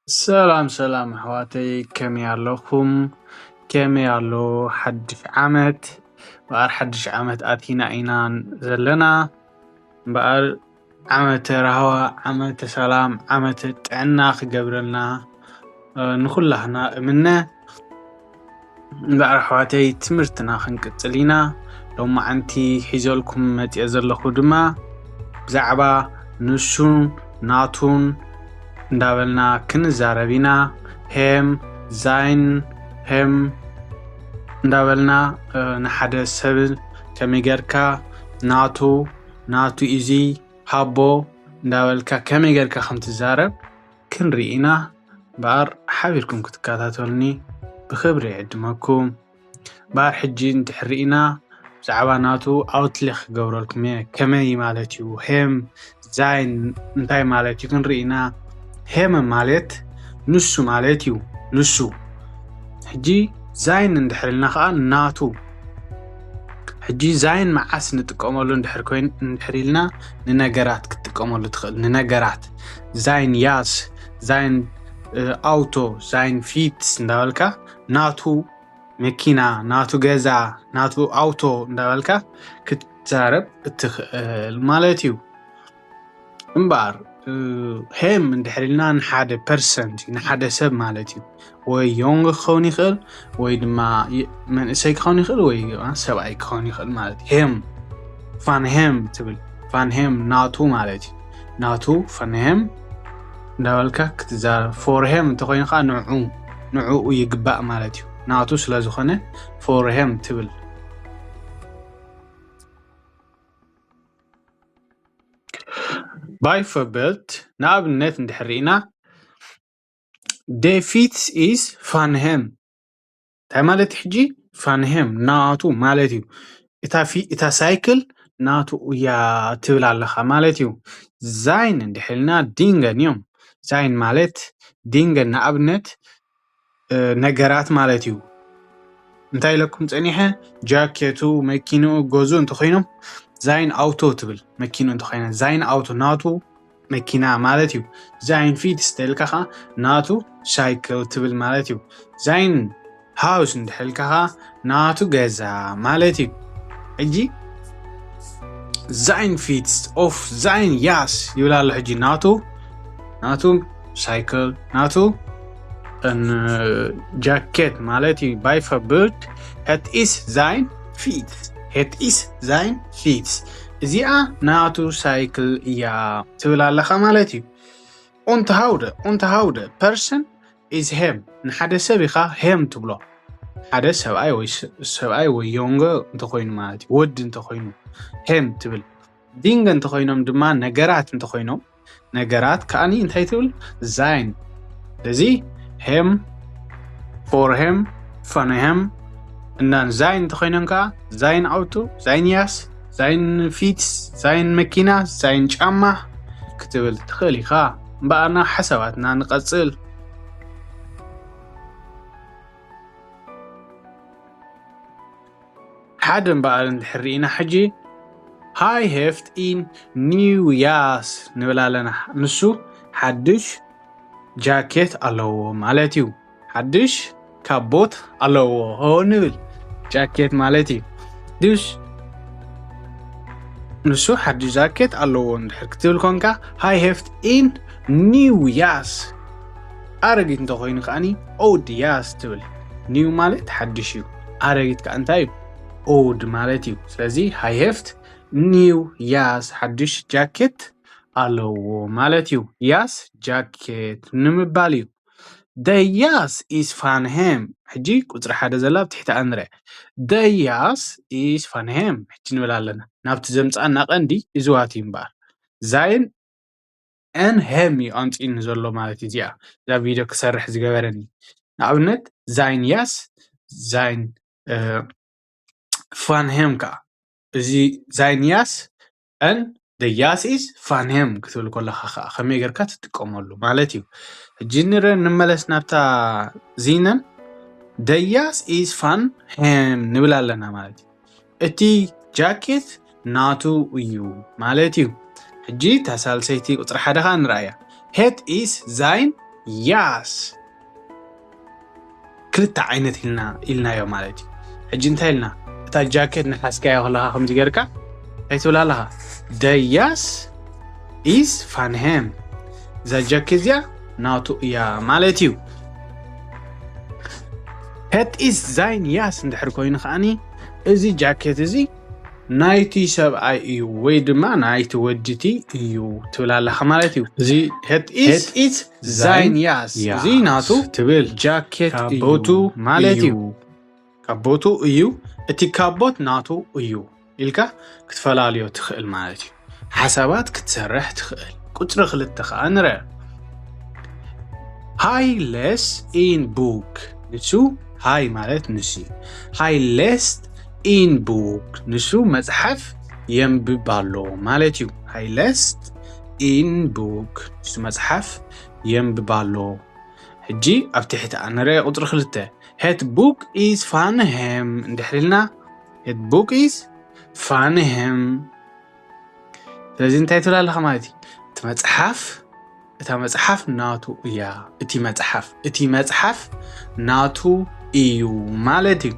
ሰላም ሰላም ኣሕዋተይ፣ ከመይ ኣለኹም? ከመይ ኣሎ ሓድሽ ዓመት? በኣር ሓድሽ ዓመት ኣቲና ኢና ዘለና። በኣር ዓመተ ራህዋ፣ ዓመተ ሰላም፣ ዓመተ ጥዕና ክገብረልና ንኹላህና እምነ። እምበኣር ኣሕዋተይ፣ ትምህርትና ክንቅጽል ኢና። ሎማዓንቲ ሒዘልኩም መጽየ ዘለኹ ድማ ብዛዕባ ንሱን ናቱን እንዳበልና ክንዛረብ ኢና። ሄም፣ ዛይን፣ ሄም እንዳበልና ንሓደ ሰብ ከመይ ጌርካ ናቱ፣ ናቱ ኢዚ ሃቦ እንዳበልካ ከመይ ጌርካ ከም ትዛረብ ክንርኢ ኢና። እምበኣር ሓቢርኩም ክትከታተሉኒ ብኽብሪ ይዕድመኩም። እምበኣር ሕጂ እንድሕር ርኢና ብዛዕባ ናቱ ኣውትሊኽ ክገብረልኩም እየ። ከመይ ማለት እዩ? ሄም፣ ዛይን እንታይ ማለት እዩ ክንርኢ ኢና። ሄም ማለት ንሱ ማለት እዩ። ንሱ። ሕጂ ዛይን እንድሕር ኢልና ኸዓ ናቱ። ሕጂ ዛይን መዓስ ንጥቀመሉ እንድሕር ኮይን-፣ እንድሕር ኢልና ንነገራት ክትጥቀመሉ ትኽእል። ንነገራት። ዛይን ያስ፣ ዛይን፣ እ፣ ኣውቶ፣ ዛይን ፊትስ እንዳበልካ ናቱ መኪና፣ ናቱ ገዛ፣ ናቱ ኣውቶ እንዳበልካ ክትዛረብ እትኽእል ማለት እዩ። እምበኣር፣ እ፣ ሄም እንድሕር ኢልና ንሓደ ፐርሰን እዩ፣ ንሓደ ሰብ ማለት እዩ። ወይ ዮንግ ክኸውን ይኽእል፣ ወይ ድማ ይ-፣ መንእሰይ ክኸውን ይኽእል፣ ወይ ሰብኣይ ክኸውን ይኽእል ማለት እዩ። ሄም፣ ፋን ሄም ትብል። ፋን ሄም ናቱ ማለት እዩ። ናቱ፣ ፋን ሄም እንዳበልካ ክትዛረብ። ፎር ሄም እንተኾይኑ ከዓ ንዑ፣ ንዕኡ ይግባእ ማለት እዩ። ናቱ ስለ ዝኾነ ፎር ሄም ትብል። ባይፈብልት ንኣብነት እንድሕር ርኢና፣ ደ ፊትስ ኢዝ ፋን ሄም። እንታይ ማለት እዩ ሕጂ? ፋን ሄም ናቱ ማለት እዩ። እታ ፊ-፣ እታ ሳይክል ናቱ እያ ትብል ኣለኻ ማለት እዩ። ዛይን እንድሕር ኢልና ዲንገን እዮም። ዛይን ማለት ዲንገን ንኣብነት፣ እ፣ ነገራት ማለት እዩ። እንታይ ኢለኩም ጸኒሐ? ጃኬቱ፣ መኪንኡ፣ ገዝኡ እንተኾይኖም ዛይን ኣውቶ ትብል። መኪንኡ እንተኾይነ ዛይን ኣውቶ ናቱ መኪና ማለት እዩ። ዛይን ፊትስ ተልካ ኸዓ ናቱ ሳይክል ትብል ማለት እዩ። ዛይን ሃውስ እንድሕልካ ኸዓ ናቱ ገዛ ማለት እዩ። ሕጂ ዛይን ፊትስ ኦፍ ዛይን ያስ ይብል ኣሎ። ሕጂ ናቱ፣ ናቱ ሳይክል፣ ናቱ እን ጃኬት ማለት እዩ። ባይፈብልት፣ ሄት ኢስ ዛይን ፊትስ፣ ሄት ኢስ ዛይን ፊትስ። እዚኣ ናቱ ሳይክል እያ ትብል ኣለኻ ማለት እዩ። ኡንትሃውደ፣ ኡንትሃውደ ፐርሰን ኢዝ ሄም። ንሓደ ሰብ ኢኻ ሄም ትብሎ። ሓደ ሰብኣይ ወይ ስ-፣ ሰብኣይ ወይ ዮንገ እንተኾይኑ ማለት እዩ። ወዲ እንተኾይኑ ሄም ትብል። ዲንገ እንተኾይኖም ድማ ነገራት እንተኾይኖም፣ ነገራት ከኣኒ እንታይ ትብል? ዛይን። ስለዚ ሄም፣ ፎር ሄም፣ ፈነ ሄም፣ እናን ዛይን እንተኾይኖም ከኣ ዛይን ኣውቶ፣ ዛይን ያስ፣ ዛይን ፊትስ፣ ዛይን መኪና፣ ዛይን ጫማ ክትብል ትኽእል ኢኻ። እምበኣርና ሓሳባትና ንቐጽል። ሓደ እምበኣር እንድሕር ርኢና ሕጂ፣ ሃይ ሄፍት ኢን ኒው ያስ ንብል ኣለና። ንሱ ሓድሽ ጃኬት ኣለዎ ማለት እዩ። ሓድሽ ካቦት ኣለዎ ንብል። ጃኬት ማለት እዩ። ድሽ ንሱ ሓድሽ ጃኬት ኣለዎ እንድሕር ክትብል ኮንካ፣ ሃይ ሄፍት ኢን ኒው ያስ። ኣረጊት እንተኾይኑ ከኣኒ ኦድ ያስ ትብል። ኒው ማለት ሓድሽ እዩ። ኣረጊት ከኣ እንታይ እዩ? ኦድ ማለት እዩ። ስለዚ ሃይ ሄፍት ኒው ያስ ሓድሽ ጃኬት ኣለዎ ማለት እዩ። ያስ ጃኬት ንምባል እዩ። ደ ያስ ኢስ ፋን ሄም። ሕጂ ቁጽሪ ሓደ ዘላ ኣብ ትሕቲ ኣንረ። ደ ያስ ኢስ ፋን ሄም። ሕጂ ንብል ኣለና። ናብቲ ዘምጽኣና ቀንዲ እዝዋት እዩ እምበኣር። ዛይን ኤን ሄም እዩ ኣምጺእኒ ዘሎ ማለት እዩ። እዚኣ፣ እዛ ቪድዮ ክሰርሕ ዝገበረኒ። ንኣብነት ዛይን ያስ፣ ዛይን፣ እ፣ ፋን ሄም ከኣ። እዚ ዛይን ያስ፣ ኤን ደ ያስ ኢዝ ፋን ሄም ክትብል ከለኻ ከኣ ከመይ ጌርካ ትጥቀመሉ ማለት እዩ። ሕጂ ንረ-፣ ንመለስ ናብታ ዚነን። ደ ያስ ኢዝ ፋን ሄም ንብል ኣለና ማለት እዩ። እቲ ጃኬት ናቱ እዩ ማለት እዩ። ሕጂ እታ ሳልሰይቲ ቁጽሪ ሓደ ከኣ ንርኣያ። ሄት ኢስ ዛይን ያስ ክልተ ዓይነት ኢልና ኢልናዮ ማለት እዩ። ሕጂ እንታይ ኢልና? እታ ጃኬት ንሓዝካዮ ከለኻ ከምዚ ጌርካ እንታይ ትብል ኣለኻ? ደያስ ኢስ ፋንሄም፣ እዛ ጃኬት እዚኣ ናቱ እያ ማለት እዩ። ሄት ኢስ ዛይን ያስ እንድሕር ኮይኑ ከዓኒ እዚ ጃኬት እዚ ናይቲ ሰብኣይ እዩ ወይ ድማ ናይቲ ወድቲ እዩ ትብል ኣለኻ ማለት እዩ። እዚ ሄት ኢስ ዛይን ያስ እዚ ናቱ ትብል ጃኬት እዩ ካቦቱ ማለት እዩ። ካቦቱ እዩ፣ እቲ ካቦት ናቱ እዩ ኢልካ ክትፈላልዮ ትኽእል ማለት እዩ። ሓሳባት ክትሰርሕ ትኽእል። ቁፅሪ ክልተ ከዓ ንርአ። ሃይ ለስ ኢን ቡክ፣ ንሱ ሃይ ማለት ንሱ እዩ። ሃይ ለስት ኢን ቡክ፣ ንሱ መፅሓፍ የንብብ ኣሎ ማለት እዩ። ሃይ ለስት ኢን ቡክ፣ ንሱ መፅሓፍ የንብብ ኣሎ። ሕጂ ኣብ ትሕቲ ንርአ ቁፅሪ ክልተ። ሄት ቡክ ኢስ ፋንሄም እንድሕር ኢልና፣ ሄት ቡክ ኢስ ፋንሄም። ስለዚ እንታይ ትብል ኣለኻ ማለት እዩ? እቲ መፅሓፍ እታ መፅሓፍ ናቱ እያ። እቲ መፅሓፍ እቲ መፅሓፍ ናቱ እዩ ማለት እዩ።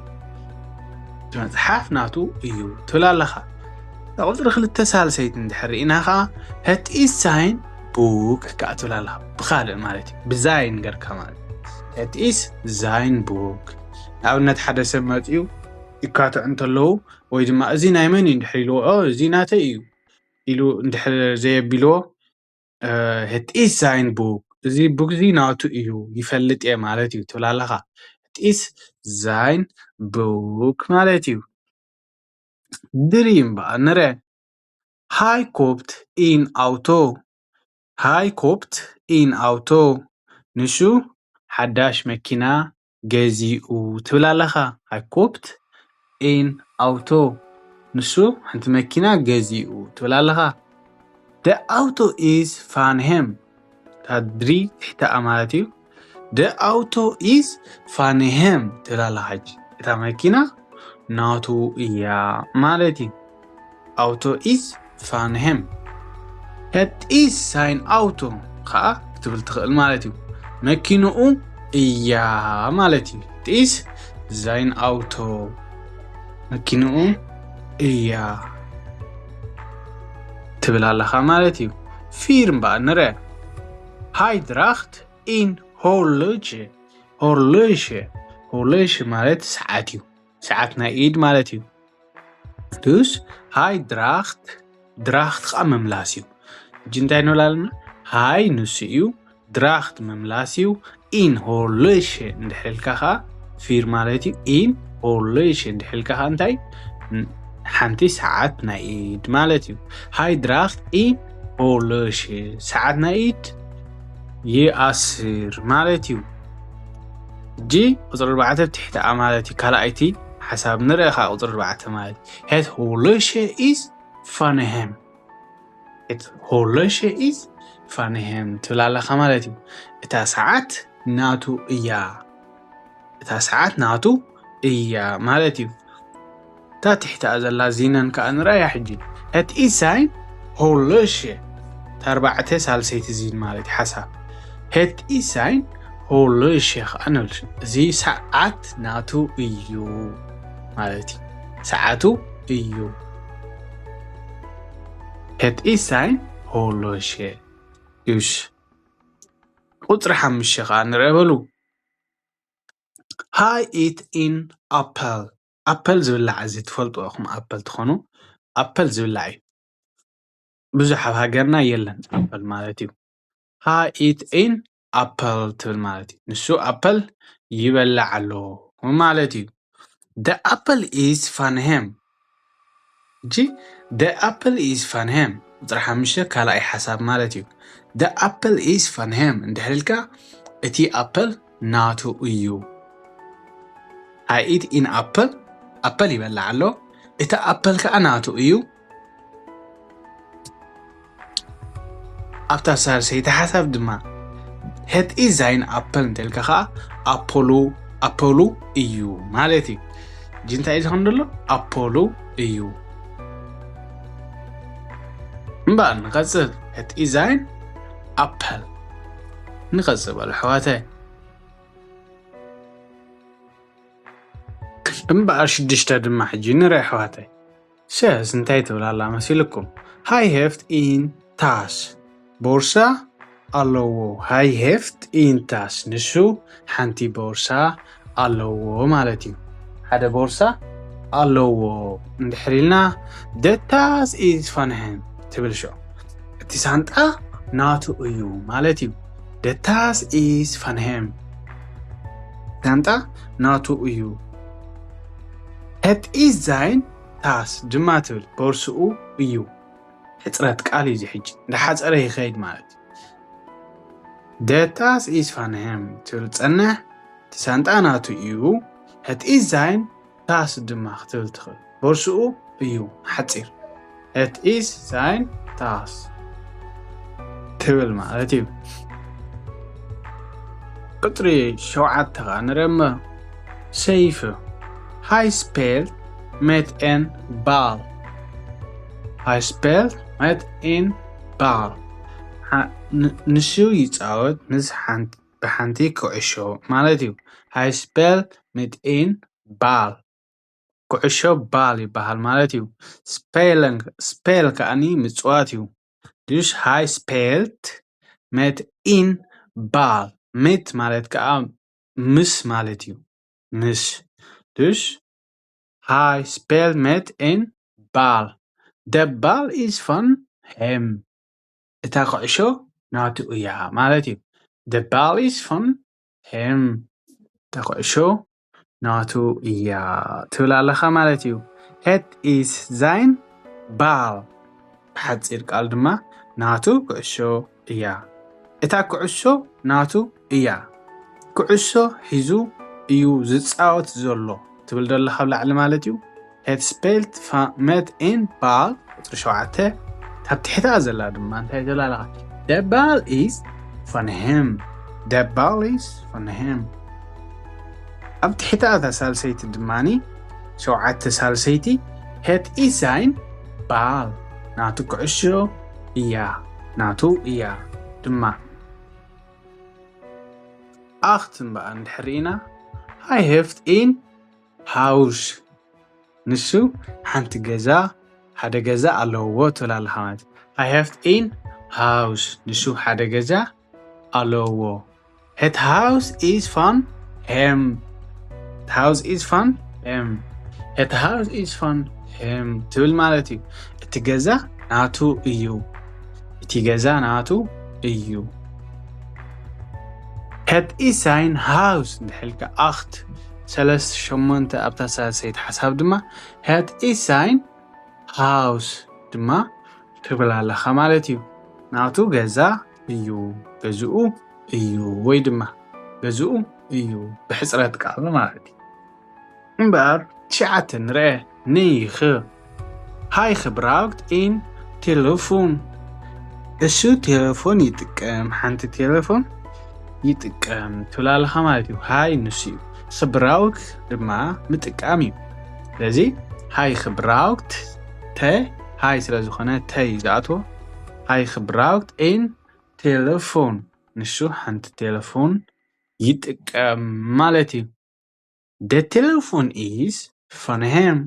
እቲ መፅሓፍ ናቱ እዩ ትብል ኣለኻ። ቁፅሪ ክልተ ሳልሰይቲ እንድሕር ርኢና ከዓ ሄት ኢስ ዛይን ቡክ ከዓ ትብል ኣለኻ። ብኻልእ ማለት እዩ፣ ብዛይን ገርካ ማለት እዩ። ሄት ኢስ ዛይን ቡክ። ንኣብነት ሓደ ሰብ መፅኡ ይካትዑ እንተለዉ ወይ ድማ እዚ ናይ መን እዩ እንድሕር ኢልዎ፣ እዚ ናተይ እዩ ኢሉ እንድሕር ዘየቢልዎ፣ ሄት ኢስ ዛይን ቡክ፣ እዚ ቡክ እዚ ናቱ እዩ፣ ይፈልጥ እየ ማለት እዩ ትብል ኣለኻ። ሄት ኢስ ዛይን ቡክ ማለት እዩ። ድሪም በኣ ንረ ሃይ ኮፕት ኢን ኣውቶ፣ ሃይ ኮፕት ኢን ኣውቶ፣ ንሱ ሓዳሽ መኪና ገዚኡ ትብል ኣለኻ። ሃይ ኮፕት ኢን ኣውቶ፣ ንሱ ሓንቲ መኪና ገዚኡ ትብል ኣለኻ። ደ ኣውቶ ኢስ ፋንሄም፣ ታድሪ ትሕተኣ ማለት እዩ። ደ ኣውቶ ኢስ ፋንሄም ትብል ኣለኻ። ሕጂ እታ መኪና ናቱ እያ ማለት እዩ። ኣውቶ ኢስ ፋንሄም። ሄት ኢስ ዛይን ኣውቶ ከዓ ክትብል ትኽእል ማለት እዩ። መኪንኡ እያ ማለት እዩ። ሄት ኢስ ዛይን ኣውቶ፣ መኪንኡ እያ ትብል ኣለኻ ማለት እዩ። ፊር እምበኣር ንረ ሃይ ድራኽት ኢን ሆርሎጀ፣ ሆርሎጀ፣ ሆርሎጀ ማለት ሰዓት እዩ። ሰዓት ናይ ኢድ ማለት እዩ። ዱስ ሃይ ድራኽት፣ ድራኽት ከዓ ምምላስ እዩ። ሕጂ እንታይ ንብል ኣለና? ሃይ ንሱ እዩ፣ ድራኽት ምምላስ እዩ። ኢን ሆርሎጀ እንድሕር ኢልካ ከዓ ፊር ማለት እዩ። ኢን ሆርሎጀ እንድሕር ኢልካ ከዓ እንታይ? ሓንቲ ሰዓት ናይ ኢድ ማለት እዩ። ሃይ ድራኽት ኢን ሆርሎጀ፣ ሰዓት ናይ ኢድ ይኣስር ማለት እዩ። ሕጂ ቁፅሪ ኣርባዕተ ትሕተኣ ማለት እዩ። ካልኣይቲ ሓሳብ ንርአ ከዓ ቁፅሪ ኣርባዕተ ማለት እዩ። ሄት ሆርሎጀ ኢስ ፋንሄም፣ ሄት ሆርሎጀ ኢስ ፋንሄም ትብል ኣለኻ ማለት እዩ። እታ ሰዓት ናቱ እያ፣ እታ ሰዓት ናቱ እያ ማለት እዩ። እታ ትሕተኣ ዘላ ዚነን ከዓ ንርኣያ ሕጂ። ሄት ኢስ ዛይን ሆርሎጀ፣ እታ ኣርባዕተ ሳልሰይቲ ዚን ማለት እዩ ሓሳብ። ሄት ኢስ ዛይን ሆርሎጀ ከዓ ንብል፣ እዚ ሰዓት ናቱ እዩ ማለት እዩ። ሰዓቱ እዩ። ሄት ኢስ ዛይን ሆርሎጀ። እሺ፣ ቁፅሪ ሓሙሽተ ከዓ ንርአ በሉ። ሃይ ኢት ኢን ኣፐል። ኣፐል ዝብላዕ እዚ ትፈልጡ ኢኹም፣ ኣፐል ትኾኑ፣ ኣፐል ዝብላዕ እዩ። ብዙሕ ኣብ ሃገርና የለን ኣፐል ማለት እዩ። ሃይ ኢት ኢን ኣፐል ትብል ማለት እዩ። ንሱ ኣፐል ይበላዕ ኣሎ ማለት እዩ። ደ ኣፐል ኢስ ፋንሄም። እጂ ደ ኣፕል ኢስ ፋንሄም ቁፅሪ ሓሙሽተ ካልኣይ ሓሳብ ማለት እዩ። ደ ኣፕል ኢስ ፋንሄም እንድሕር ኢልካ እቲ ኣፕል ናቱ እዩ። ሃይ ኢት ኢን ኣፕል፣ ኣፕል ይበልዕ ኣሎ፣ እቲ ኣፕል ከዓ ናቱ እዩ። ኣብታ ሳልሰይቲ ሓሳብ ድማ ሄት ኢስ ዛይን ኣፕል እንተልካ ከዓ ኣፖሉ ኣፖሉ እዩ ማለት እዩ። እጂ እንታይ እዩ ዝኸውን ዘሎ? ኣፖሉ እዩ። እምበኣር ንቐፅል። ሄት ኢስ ዛይን ኣፕል። ንቐጽል በሉ ኣሕዋተይ። እምበኣር ሽዱሽተ ድማ ሕጂ ንርኢ ኣሕዋተይ። ሰስ እንታይ ትብል ኣላ መሲልኩም? ሃይ ሄፍት ኢን ታስ፣ ቦርሳ ኣለዎ። ሃይ ሄፍት ኢን ታስ፣ ንሱ ሓንቲ ቦርሳ ኣለዎ ማለት እዩ። ሓደ ቦርሳ ኣለዎ እንድሕር ኢልና፣ ደታስ ኢዝ ፋንሄም ትብል ሾ፣ እቲ ሳንጣ ናቱ እዩ ማለት እዩ። ደታስ ኢዝ ፋንሄም፣ ሳንጣ ናቱ እዩ። Het is zijn tas ድማ ትብል፣ ቦርስኡ እዩ። ሕጽረት ቃል እዩ እዚ ሕጂ፣ እንዳሓጸረ ይኸይድ ማለት እዩ። De tas is van hem ትብል ጸንሕ፣ እቲ ሳንጣ ናቱ እዩ። Het is zijn tas ድማ ክትብል ትኽእል፣ ቦርስኡ እዩ። ሓጺር፣ Het is zijn tas ትብል ማለት እዩ። ቁጽሪ ሸውዓተ ኸኣ ንረመ ሰይፍ፣ Hij speelt met een bal። Hij speelt met een bal። ሓ-፣ ን-፣ ንሱ ይጻወት ምስ ሓንቲ፣ ብሓንቲ ኩዕሾ ማለት እዩ። Hij speelt met een bal። ኩዕሾ ባል ይበሃል ማለት እዩ። ስፔልን፣ ስፔል ከኣኒ ምጽዋት እዩ። Dus hij speelt met een bal። Met ማለት ከኣ ምስ ማለት እዩ። ምስ። Dus hij speelt met een bal። De bal is van hem። እታ ኩዕሾ ናቱ እያ ማለት እዩ። De bal is van hem። እታ ኩዕሾ ናቱ እያ ትብል ኣለኻ ማለት እዩ። Het is zijn bal። ብሓጺር ቃል ድማ ናቱ ኩዕሾ እያ። እታ ኩዕሾ ናቱ እያ። ኩዕሾ ሒዙ እዩ ዝጻወት ዘሎ ትብል ዘለኻ ኣብ ላዕሊ ማለት እዩ። Het speelt va-, met een bal፣ ቁጽሪ ሸውዓተ። ካብ ትሕታ ዘላ ድማ እንታይ ትብል ኣለኻ? De bal is van hem። De bal is van hem። ኣብ ትሕታ እታ ሳልሰይቲ ድማኒ፣ ሸውዓተ ሳልሰይቲ፣ Het is zijn bal። ናቱ ኩዕሾ እያ። ናቱ እያ ድማ። ኣኽት እምበኣር እንድሕር ርኢና፣ Hij heeft een huis። ንሱ ሓንቲ ገዛ፣ ሓደ ገዛ ኣለዎ ትብል ኣለኻ ማለት እዩ። Hij heeft een huis። ንሱ ሓደ ገዛ ኣለዎ። Het huis is van hem። Het huis is van hem። Het huis is van hem ትብል ማለት እዩ። እቲ ገዛ ናቱ እዩ። እቲ ገዛ ናቱ እዩ። Het is zijn huis እንድሕር ኢልካ ኣኽት ሰለስተ ሸሞንተ ኣብታ ሳልሰይቲ ሓሳብ ድማ Het is zijn huis ድማ ትብል ኣለኻ ማለት እዩ። ናቱ ገዛ እዩ፣ ገዝኡ እዩ፣ ወይ ድማ ገዝኡ እዩ ብሕጽረት ቃል ማለት እዩ። እምበኣር ትሽዓተ ንርአ። Negen። Hij gebruikt een telefoon። እሱ ቴሌፎን ይጥቀም፣ ሓንቲ ቴሌፎን ይጥቀም ትብል ኣለኻ ማለት እዩ። Hij ንሱ እዩ። Gebruik ድማ ምጥቃም እዩ። ስለዚ hij gebruikt፣ ተ፣ hij ስለ ዝኾነ ተ እዩ ዝኣትዎ። Hij gebruikt een telefoon። ንሱ ሓንቲ ቴሌፎን ይጥቀም ማለት እዩ። De telefoon is van hem።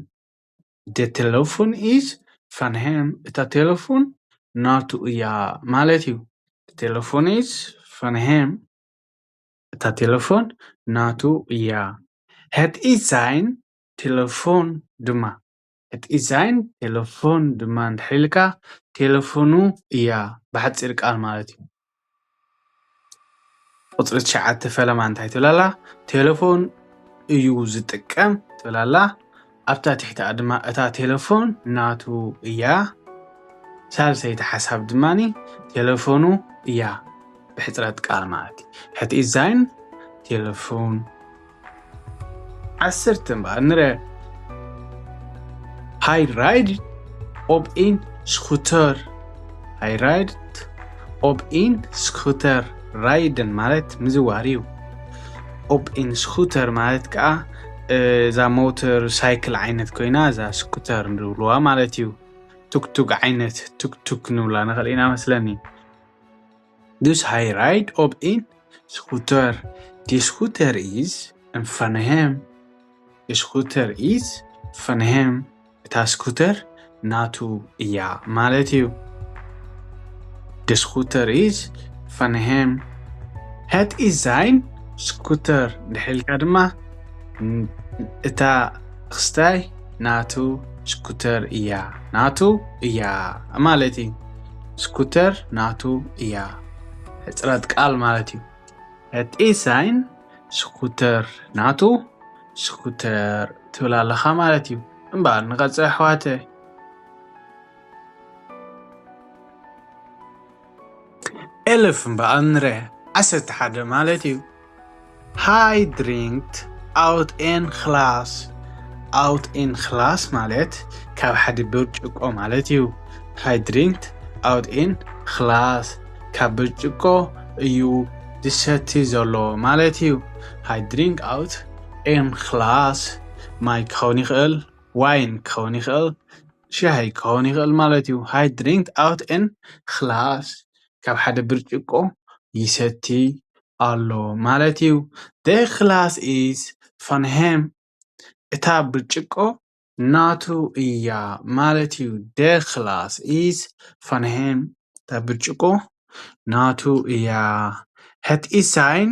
De telefoon is van hem። እታ ቴሌፎን ናቱ እያ ማለት እዩ። De telefoon is van hem። እታ ቴሌፎን ናቱ እያ። Het is zijn telefoon ድማ። Het is zijn telefoon ድማ እንድሕር ኢልካ ቴሌፎኑ እያ ብሓጺር ቃል ማለት እዩ። ቁጽሪ ትሽዓተ ፈለማ እንታይ ትብል ኣላ? ቴሌፎን እዩ ዝጥቀም ትብል ኣላ። ኣብታ ትሕቲኣ ድማ እታ ቴሌፎን ናቱ እያ። ሳልሰይቲ ሓሳብ ድማኒ ቴሌፎኑ እያ ብሕጽረት ቃል ማለት እዩ። Het is zijn telefoon። ዓሰርተ እምበኣር ንረ። Hij rijdt op een scooter። Hij rijdt op een scooter። Rijden ማለት ምዝዋር እዩ። Op een scooter ማለት ከዓ እዛ ሞተር ሳይክል ዓይነት ኮይና እዛ ስኩተር ንብልዋ ማለት እዩ። ቱክቱክ ዓይነት ቱክቱክ ንብላ ንኽእል ኢና መስለኒ። Dus hij rijdt op een Scooter. Die Scooter is van hem. De scooter is van hem. እታ ስኩተር ናቱ እያ ማለት እዩ። De scooter is van hem. Het is zijn scooter እንድሕር ኢልካ ድማ እታ ክስታይ ናቱ ስኩተር እያ፣ ናቱ እያ ማለት እዩ። ስኩተር ናቱ እያ፣ ሕፅረት ቃል ማለት እዩ። Het is zijn scooter ናቱ ስኩተር ትብል ኣለኻ ማለት እዩ። እምበኣር ንቐፅል ኣሕዋተ። Elf እምበኣር ንረ ዓሰርተ ሓደ ማለት እዩ። Hij drinkt uit een glas. Uit een glas ማለት ካብ ሓደ ብርጭቆ ማለት እዩ። Hij drinkt uit een glas ካብ ብርጭቆ እዩ ዝሰቲ ዘሎ ማለት እዩ። Hij drinkt uit een glas. ማይ ክኸውን ይኽእል፣ ዋይን ክኸውን ይኽእል፣ ሻሂ ክኸውን ይኽእል ማለት እዩ። Hij drinkt uit een glas ካብ ሓደ ብርጭቆ ይሰቲ ኣሎ ማለት እዩ። De glas is van hem. እታ ብርጭቆ ናቱ እያ ማለት እዩ። De glas is van hem. እታ ብርጭቆ ናቱ እያ። Het is zijn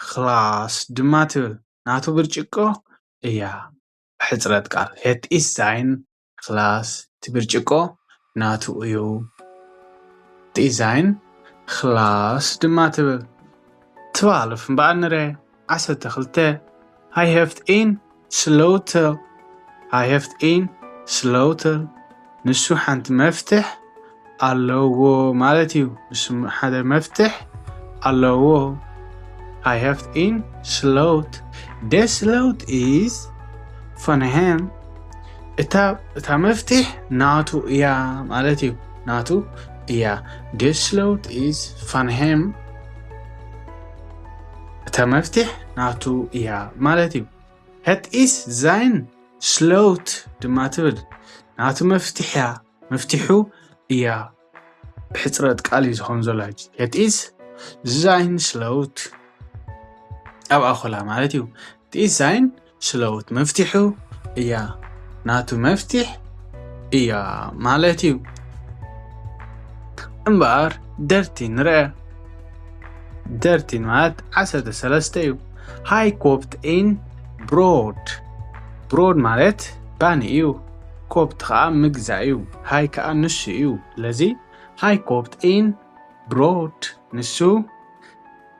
glas ድማ ትብል። ናቱ ብርጭቆ እያ። ብሕፅረት ቃል het is zijn glas፣ እቲ ብርጭቆ ናቱ እዩ። Het is zijn glas ድማ ትብል። Twaalf እምበኣር ንረ ዓሰርተ ክልተ። Hij heeft een sleutel. Hij heeft een sleutel. ንሱ ሓንቲ መፍትሕ ኣለዎ ማለት እዩ። ንሱ ሓደ መፍትሕ ኣለዎ። Hij heeft een sleutel. De sleutel is van hem. እታ እታ መፍትሕ ናቱ እያ ማለት እዩ። ናቱ እያ። De sleutel is van hem. እታ መፍትሕ ናቱ እያ ማለት እዩ። Het is zijn sleutel ድማ ትብል። ናቱ መፍትሕ እያ፣ መፍትሑ እያ። ብሕፅረት ቃል እዩ ዝኾን ዘሎ። Het is zijn sleutel ኣብ ኣኾላ ማለት እዩ። Het is zijn sleutel መፍትሑ እያ፣ ናቱ መፍትሕ እያ ማለት እዩ። እምበኣር dertien ንርአ። dertien ማለት ዓሰርተ ሰለስተ እዩ። Hij koopt een brood. Brood ማለት ባኒ እዩ። Koopt ከዓ ምግዛእ እዩ። Hij ከዓ ንሱ እዩ። ስለዚ hij koopt een brood ንሱ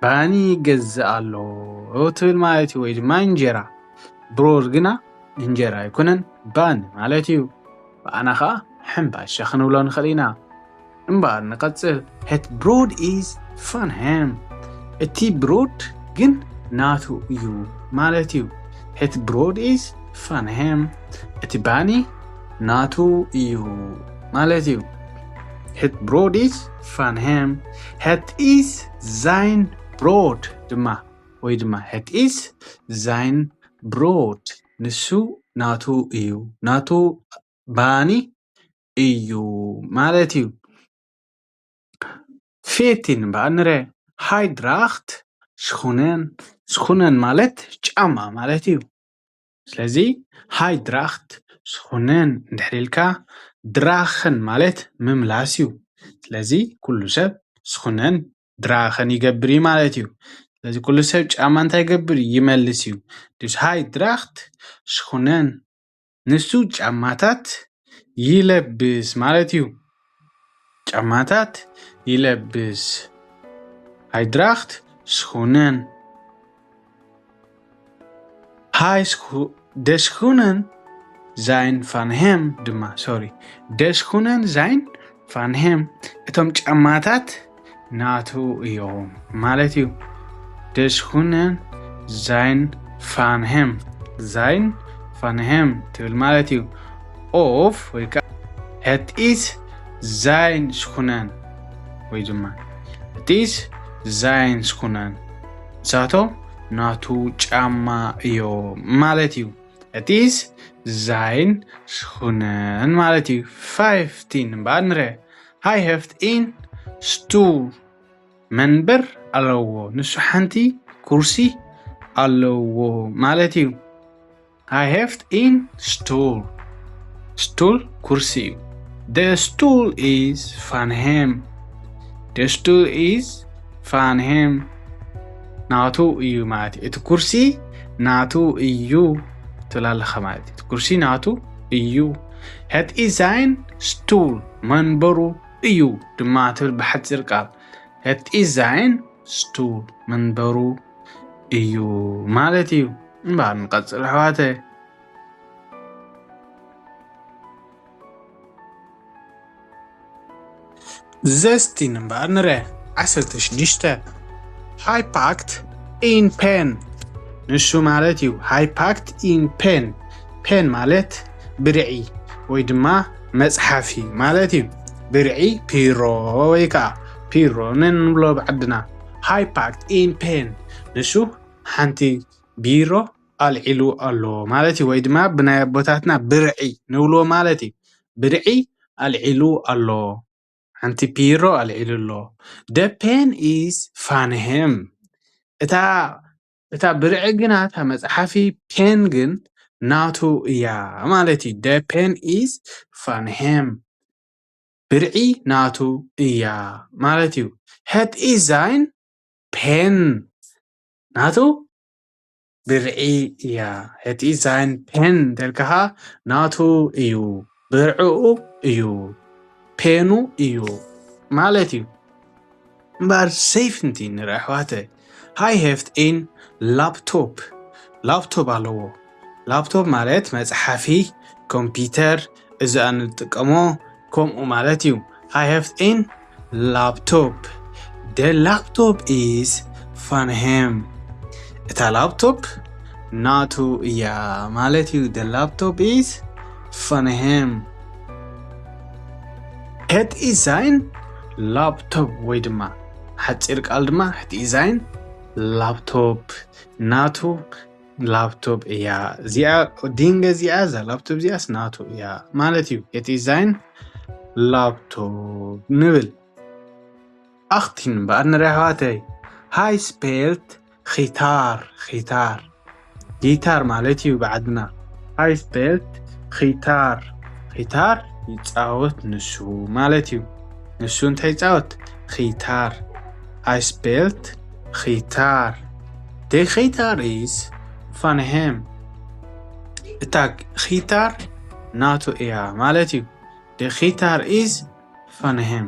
ባኒ ይገዝእ ኣሎ ትብል ማለት እዩ፣ ወይ ድማ እንጀራ። Brood ግና እንጀራ ኣይኮነን፣ ባኒ ማለት እዩ። ብኣና ከዓ ሕምባሻ ክንብሎ ንኽእል ኢና። እምበኣር ንቐጽል። Het brood is van hem. እቲ ብሮድ ግን ናቱ እዩ ማለት እዩ። Het brood is van hem. እቲ ባኒ ናቱ እዩ ማለት እዩ። Het brood is van hem. Het is zijn brood ድማ፣ ወይ ድማ het is zijn brood፣ ንሱ ናቱ እዩ፣ ናቱ ባኒ እዩ ማለት እዩ። Veertien እምበኣር ንረ። Hij draagt schoenen. Schoenen ማለት ጫማ ማለት እዩ። ስለዚ hij draagt schoenen እንድሕር ኢልካ፣ dragen ማለት ምምላስ እዩ። ስለዚ ኩሉ ሰብ schoenen dragen ይገብር እዩ ማለት እዩ። ስለዚ ኩሉ ሰብ ጫማ እንታይ ይገብር? ይመልስ እዩ። Dus hij draagt schoenen ንሱ ጫማታት ይለብስ ማለት እዩ። ጫማታት ይለብስ። Hij draagt schoenen. Hij scho- de schoenen zijn van hem ድማ፣ sorry፣ de schoenen zijn van hem. እቶም ጫማታት ናቱ እዮም ማለት እዩ። De schoenen zijn van hem. Zijn van hem ትብል ማለት እዩ። Of ወይ ከዓ het is zijn schoenen ወይ ድማ het is zijn schoenen፣ ንሳቶም ናቱ ጫማ እዮም ማለት እዩ። Het is zijn schoenen ማለት እዩ። Vijftien እምበኣር ንረ። Hij heeft een stoel. መንበር ኣለዎ። ንሱ ሓንቲ ኩርሲ ኣለዎ ማለት እዩ። Hij heeft een stoel. Stoel ኩርሲ እዩ። De stoel is van hem. De stoel is van hem. ናቱ እዩ ማለት እዩ። እቲ ኩርሲ ናቱ እዩ ትብል ኣለኻ ማለት እዩ። እቲ ኩርሲ ናቱ እዩ። Het is zijn stoel መንበሩ እዩ ድማ ትብል ብሓፂር ቃል። Het is zijn stoel መንበሩ እዩ ማለት እዩ። እምበኣር ንቐፅል ኣሕዋተ። Zestien እምበኣር ንረ ዓሰርተ ሽዱሽተ. Hij pakt een pen. ንሱ ማለት እዩ። Hij pakt een pen. ፔን ማለት ብርዒ ወይ ድማ መፅሓፊ ማለት እዩ። ብርዒ ፒሮ ወይ ከዓ ፒሮ ንብሎ ብዓድና። Hij pakt een pen. ንሱ ሓንቲ ቢሮ ኣልዒሉ ኣሎ ማለት እዩ። ወይ ድማ ብናይ ኣቦታትና ብርዒ ንብሎ ማለት እዩ። ብርዒ ኣልዒሉ ኣሎ። ሓንቲ ፒሮ ኣልዒሉ ኣሎ። De pen is van hem. እታ እታ ብርዒ ግና እታ መፅሓፊ ፔን ግን ናቱ እያ ማለት እዩ። De pen is van hem. ብርዒ ናቱ እያ ማለት እዩ። Het is zijn pen ናቱ ብርዒ እያ። Het is zijn pen እንተልካኻ ናቱ እዩ፣ ብርዕኡ እዩ፣ ፔኑ እዩ ማለት እዩ። እምበኣር ሰይፍንቲ ንርኢ ኣሕዋተይ። Hij heeft een laptop. ላፕቶፕ ኣለዎ። ላፕቶፕ ማለት መፅሓፊ፣ ኮምፒውተር፣ እዚ እንጥቀሞ ከምኡ ማለት እዩ። Hij heeft een laptop. De laptop is van hem. እታ ላፕቶፕ ናቱ እያ ማለት እዩ። De laptop is van hem. Het is zijn laptop ወይ ድማ ሓፂር ቃል ድማ het is zijn laptop ናቱ ላፕቶፕ እያ። እዚኣ ዲንገ እዚኣ እዛ ላፕቶፕ እዚኣስ ናቱ እያ ማለት እዩ። Het is zijn laptop ንብል። Achttien እምበኣር ንርኢ ኣሕዋተይ። Hij speelt gitaar. Gitaar ጊታር ማለት እዩ ብዓድና። Hij speelt gitaar. ጊታር ይፃወት ንሱ ማለት እዩ። ንሱ እንታይ ይፃወት? ጊታር። Hij speelt gitaar. De gitaar is van hem. እታ ጊታር ናቱ እያ ማለት እዩ። De gitaar is van hem.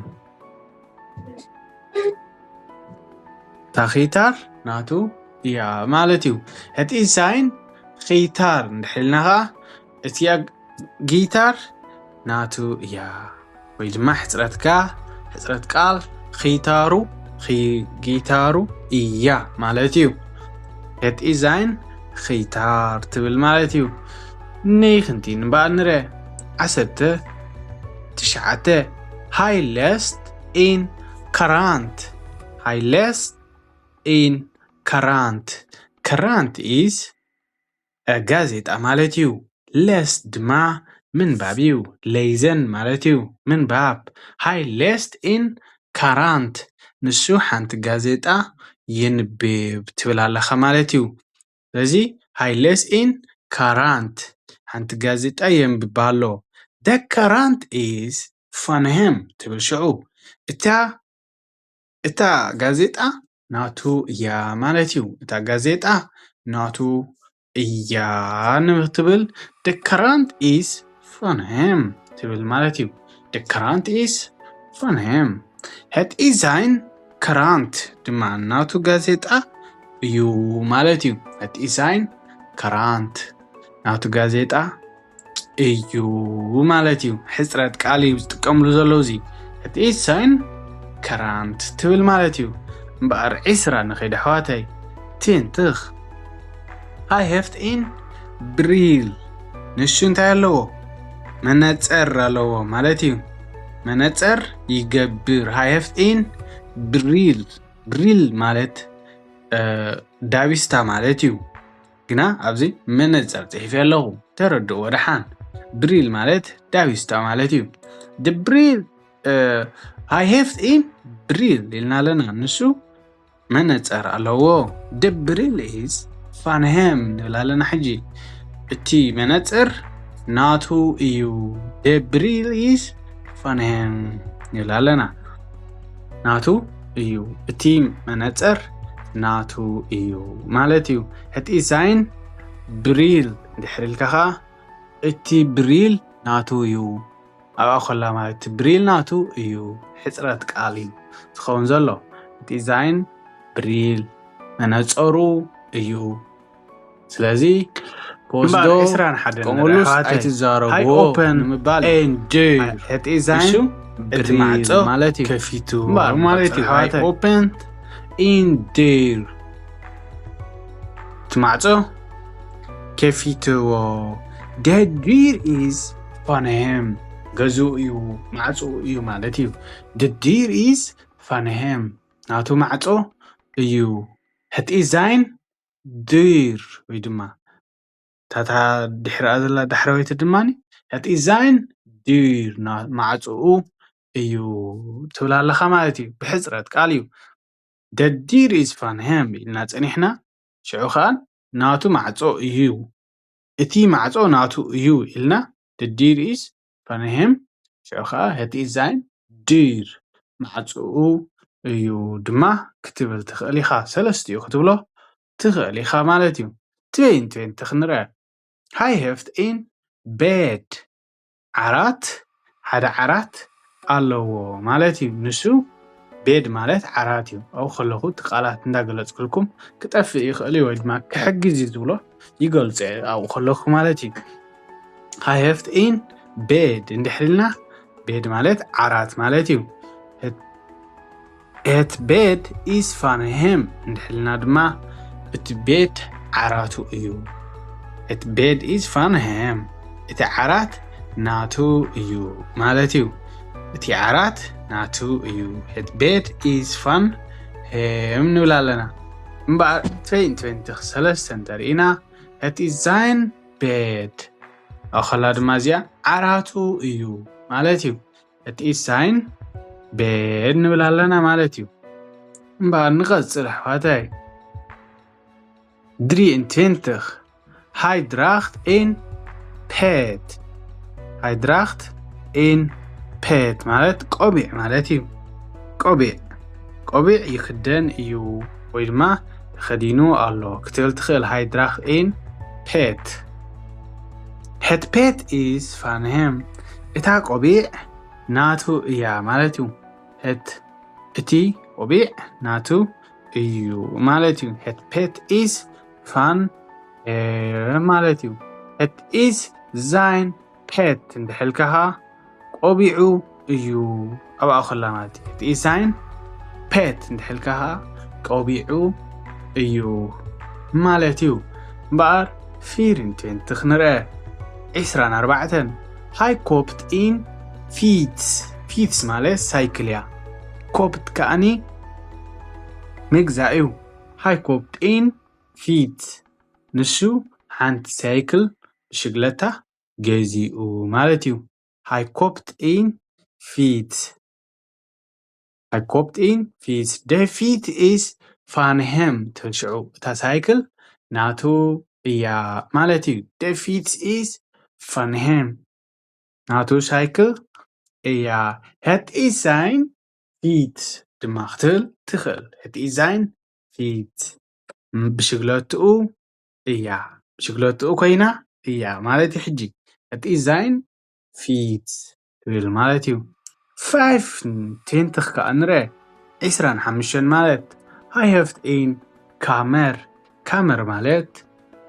እታ ጊታር ናቱ እያ ማለት እዩ። Het is zijn gitaar እንድሕር ኢልና ኸዓ እቲኣ ጊታር ናቱ እያ። ወይ ድማ ሕፅረት ጋ፣ ሕፅረት ቃል ጊታሩ፣ ጊ-፣ ጊታሩ እያ ማለት እዩ። Het is zijn gitaar ትብል ማለት እዩ። ንክንቲ ንበኣል ንረ ዓሰርተ ትሽዓተ. Hij leest een krant. Hij leest een krant. Krant is ጋዜጣ ማለት እዩ። Leest ድማ ምንባብ እዩ። Lezen ማለት እዩ ምንባብ። Hij leest een krant ንሱ ሓንቲ ጋዜጣ የንብብ ትብል ኣለኻ ማለት እዩ። ስለዚ hij leest een krant ሓንቲ ጋዜጣ የንብብ ኣሎ። De krant is van hem ትብል ሽዑ እታ እታ ጋዜጣ ናቱ እያ ማለት እዩ። እታ ጋዜጣ ናቱ እያ ንክትብል de krant is van hem ትብል ማለት እዩ። De krant is van hem. Het is zijn krant ድማ ናቱ ጋዜጣ እዩ ማለት እዩ። Het is zijn krant ናቱ ጋዜጣ እዩ ማለት እዩ። ሕፅረት ቃል እዩ ዝጥቀምሉ ዘለዉ እዚ። Het is zijn krant ትብል ማለት እዩ። እምበኣር ዒስራ ንኸይድ ኣሕዋተይ። Twintig. Hij heeft een bril. ንሱ እንታይ ኣለዎ? መነፀር ኣለዎ ማለት እዩ። መነፀር ይገብር። Hij heeft een bril. ብሪል ማለት እ፣ ዳቢስታ ማለት እዩ። ግና ኣብዚ መነፀር ፅሒፈ ኣለኹ፣ ተረድእዎ ደሓን። ብሪል ማለት ዳቢስታ ማለት እዩ። De bril, እ፣ hij heeft een bril ኢልና ኣለና። ንሱ መነፅር ኣለዎ። The bril is van hem ንብል ኣለና። ሕጂ እቲ መነፅር ናቱ እዩ። The bril is van hem ንብል ኣለና። ናቱ እዩ። እቲ መነፅር ናቱ እዩ ማለት እዩ። Het is zijn bril እንድሕር ኢልካ ኸዓ እቲ ብሪል ናቱ እዩ። ኣብኣ ኮላ ማለት እቲ ብሪል ናቱ እዩ። ሕፅረት ቃል እዩ ዝኸውን ዘሎ። Het is zijn bril መነፀሩ እዩ። ስለዚ ክወስዶ እምበኣር ዕስራን ሓደን ከምኡሉስ ንርኣይ፣ ኣሕዋተይ። ኣይትዛረብዎ Hij open ንምባል እዩ። En deur. Het is zijn ንሱ እቲ ብሪል ማዕጾ ማለት እዩ። ከፊቱ እምበኣር ማለት እዩ። ኣሕዋተይ። Hij open en deur. እቲ ማዕጾ ከፊትዎ። De deur is van hem. ገዝኡ እዩ፣ ማዕጾኡ እዩ ማለት እዩ። De deur is van hem. ናቱ ማዕጾ እዩ። Het is zijn deur ወይ ድማ ታታ ድሕሪኣ ዘላ ዳሕረወይቲ ድማ het is zijn deur ና-፣ ማዕጾኡ እዩ ትብል ኣለኻ ማለት እዩ። ብሕጽረት ቃል እዩ። De deur is van hem ኢልና ጸኒሕና፣ ሽዑ ኸኣ ናቱ ማዕጾ እዩ። እቲ ማዕጾ ናቱ እዩ ኢልና፣ de deur is van hem፣ ሽዑ ኸኣ het is zijn deur ማዕጾኡ እዩ ድማ ክትብል ትኽእል ኢኻ። ሰለስቲኡ ክትብሎ ትኽእል ኢኻ ማለት እዩ። ትዌንቲ ትዌንቲ ክንርአ። Hij heeft een bed. ዓራት፣ ሓደ ዓራት ኣለዎ ማለት እዩ። ንሱ ቤድ ማለት ዓራት እዩ። ኣብኡ ከለኹ እቲ ቃላት እንዳገለጽኩልኩም ክጠፍእ ይኽእል እዩ ወይ ድማ ክሕግዝ እዩ ዝብሎ ይገልጾ እየ ኣብኡ ከለኹ ማለት እዩ። Hij heeft een bed እንድሕር ኢልና ቤድ ማለት ዓራት ማለት እዩ። Het bed is van hem እንድሕር ኢልና ድማ እቲ ቤድ ዓራቱ እዩ። Het bed is van hem፣ እቲ ዓራት ናቱ እዩ ማለት እዩ። እቲ ዓራት ናቱ እዩ። Het bed is van hem ንብል ኣለና። እምበኣር ትዌንቲ ትዌንቲ ሰለስተ እንተርኢና het is zijn bed ኣኸላ ድማ እዚኣ ዓራቱ እዩ ማለት እዩ። Het is zijn bed ንብል ኣለና ማለት እዩ። እምበኣር ንቐጽል ኣሕዋተይ። ድሪኤን ትዌንትኽ። Hij draagt een pet. Hij draagt een pet ማለት ቆቢዕ ማለት እዩ። ቆቢዕ፣ ቆቢዕ ይኽደን እዩ ወይ ድማ ተኸዲኑ ኣሎ ክትብል ትኽእል። Hij draagt een pet. Het pet is van hem. እታ ቆቢዕ ናቱ እያ ማለት እዩ። Het፣ እቲ ቆቢዕ ናቱ እዩ ማለት እዩ። Het pet is van hem ማለት እዩ። Het is zijn pet እንድሕር ኢልካ ኸኣ ቆቢዑ እዩ ኣብኣ ከላ ማለት እዩ። Het is zijn pet እንድሕር ኢልካ ኸኣ ቆቢዑ እዩ ማለት እዩ። እምበኣር ፊር ኢንቴንት ክንርአ። ዒስራን ኣርባዕተን። Hij koopt een fiets. Fiets ማለት ሳይክል እያ። Koopt ከኣኒ ምግዛእ እዩ። Hij koopt een fiets. ንሱ ሓንቲ ሳይክል ብሽግለታ ገዚኡ ማለት እዩ። Hij koopt een fiets. Hij koopt een fiets. De fiets is van hem ትብል ሽዑ እታ ሳይክል ናቱ እያ ማለት እዩ። De fiets is van hem. ናቱ ሳይክል እያ። Het is zijn fiets ድማ ክትብል ትኽእል። Het is zijn fiets. ብሽግለትኡ እያ። ብሽግለትኡ ኮይና እያ ማለት እዩ። ሕጂ Het is zijn fiets ትብል ማለት እዩ። ፋይፍ ኢንቴንትኽ ከኣ ንርአ። ዒስራን ሓሙሽተን ማለት Hij heeft een kamer. Kamer ማለት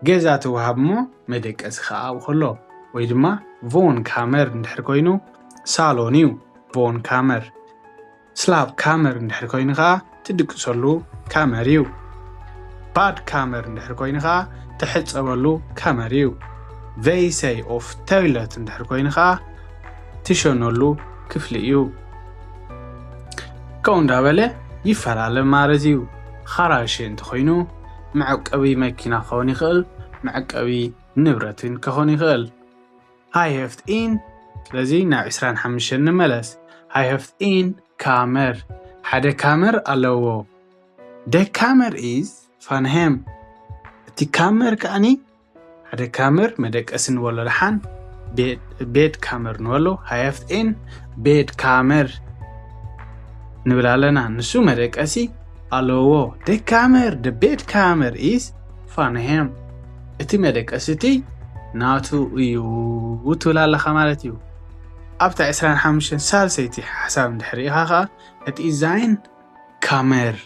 ገዛ ትወሃብ እሞ መደቀሲ ከኣ ኣብኡ ከሎ ወይ ድማ woonkamer እንድሕር ኮይኑ ሳሎን እዩ። Woonkamer። Slaapkamer እንድሕር ኮይኑ ከኣ ትድቅሰሉ ካመር እዩ። Badkamer እንድሕር ኮይኑ ከኣ ትሕጸበሉ ካመር እዩ። Wc of toilet እንድሕር ኮይኑ ከኣ ትሸነሉ ክፍሊ እዩ። ከምኡ እንዳበለ ይፈላለ ማለት እዩ። Garage እንተኾይኑ መዐቀቢ መኪና ክኸውን ይኽእል፣ መዐቀቢ ንብረትን ክኸውን ይኽእል። Hij heeft een፣ ስለዚ ናብ ዒስራን ሓሙሽተን ንመለስ። Hij heeft een kamer፣ ሓደ ካመር ኣለዎ። De kamer is van hem. እቲ ካመር ከኣኒ ሓደ ካመር መደቀሲ ንበሎ ደሓን ቤድ ካመር ንበሎ። Hij heeft een bed kamer ንብል ኣለና። ንሱ መደቀሲ ኣለዎ። De kamer, de bedkamer is van hem. እቲ መደቀሲ እቲ ናቱ እዩ ትብል ኣለኻ ማለት እዩ። ኣብታ ዕስራን ሓሙሽተን ሳልሰይቲ ሓሳብ እንድሕር ኢኻ ኸዓ እቲ ዛይን ካመር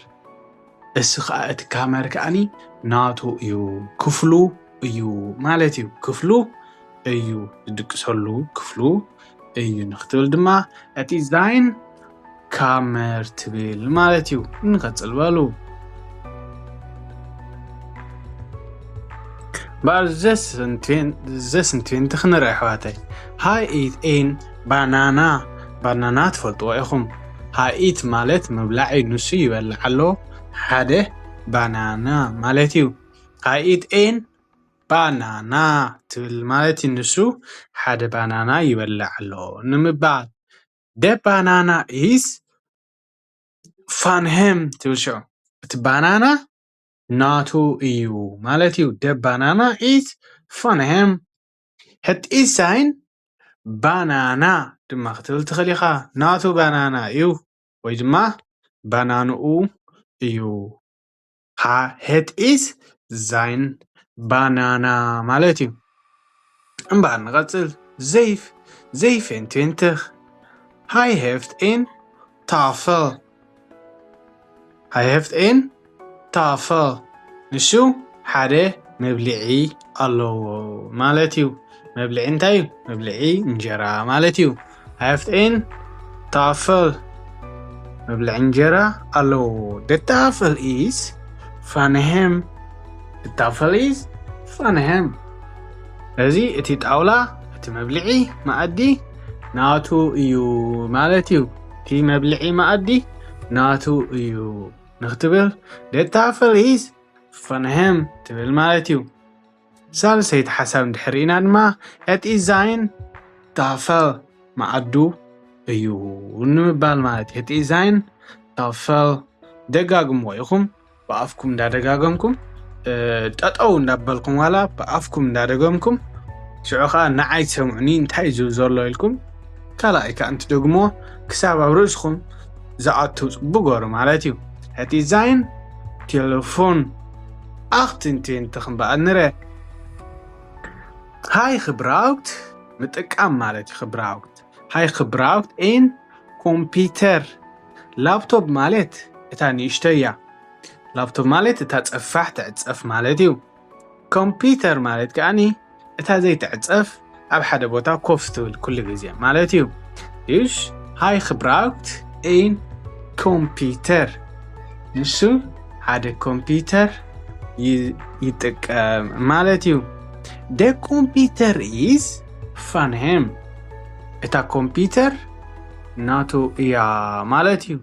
እሱ ኸዓ እቲ ካመር ከዓኒ ናቱ እዩ፣ ክፍሉ እዩ ማለት እዩ። ክፍሉ እዩ ዝድቅሰሉ ክፍሉ እዩ ንክትብል ድማ እቲ ዛይን ካመር ትብል ማለት እዩ። ንቐጽል በሉ። እምበኣር ዘስንትዌንቲ ክንርኢ ኣሕዋተይ። Hij eet een banana. ባናና ትፈልጥዎ ኢኹም። Hij eet ማለት ምብላዕ እዩ፣ ንሱ ይበልዕ ኣሎ ሓደ ባናና ማለት እዩ። Hij eet een banana ትብል ማለት እዩ፣ ንሱ ሓደ ባናና ይበልዕ ኣሎ ንምባል። De banana is van hem ትብል ሽዑ እቲ ባናና ናቱ እዩ ማለት እዩ። De banana is van hem. Het is zijn banana ድማ ክትብል ትኽእል ኢኻ። ናቱ ባናና እዩ ወይ ድማ ባናንኡ እዩ። Het is zijn banana ማለት እዩ። እምበኣር ንቐጽል። Zeef, zeefentwintig. Hij heeft een tafel. Hij heeft een tafel. ንሱ ሓደ መብልዒ ኣለዎ ማለት እዩ። መብልዒ እንታይ እዩ? መብልዒ እንጀራ ማለት እዩ። Hij heeft een tafel. መብልዒ እንጀራ ኣለዎ። De tafel is van hem. De tafel is van hem. እዚ እቲ ጣውላ፣ እቲ መብልዒ መኣዲ ናቱ እዩ ማለት እዩ። እቲ መብልዒ መኣዲ ናቱ እዩ ንክትብል de tafel is van hem ትብል ማለት እዩ። ሳልሰይቲ ሓሳብ እንድሕር ኢና ድማ het is zijn tafel መኣዱ እዩ ንምባል ማለት እዩ። Het is zijn tafel ደጋግምዎ ኢኹም ብኣፍኩም እንዳደጋገምኩም፣ ጠጠው እንዳበልኩም ዋላ ብኣፍኩም እንዳደገምኩም፣ ሽዑ ከዓ ንዓይ ሰምዑኒ እንታይ እዩ ዝብል ዘሎ ኢልኩም ካልኣይ ከዓ እንትደግሞ ክሳብ ኣብ ርእስኹም ዝኣቱ ግበሩ ማለት እዩ። Het is zijn telefoon. Achtentwintig እምበኣር ንረ Hij gebruikt ምጥቃም ማለት እዩ። Gebruikt. Hij gebruikt een computer. ላፕቶፕ ማለት እታ ንእሽቶ እያ። ላፕቶፕ ማለት እታ ጸፋሕ ትዕጸፍ ማለት እዩ። ኮምፒውተር ማለት ከኣኒ እታ ዘይትዕጸፍ ኣብ ሓደ ቦታ ኮፍ ትብል ኩሉ ግዜ ማለት እዩ። Dus hij gebruikt een computer. ንሱ ሓደ ኮምፒውተር ይጥቀም ማለት እዩ። De computer is van hem. እታ ኮምፒውተር ናቱ እያ ማለት እዩ።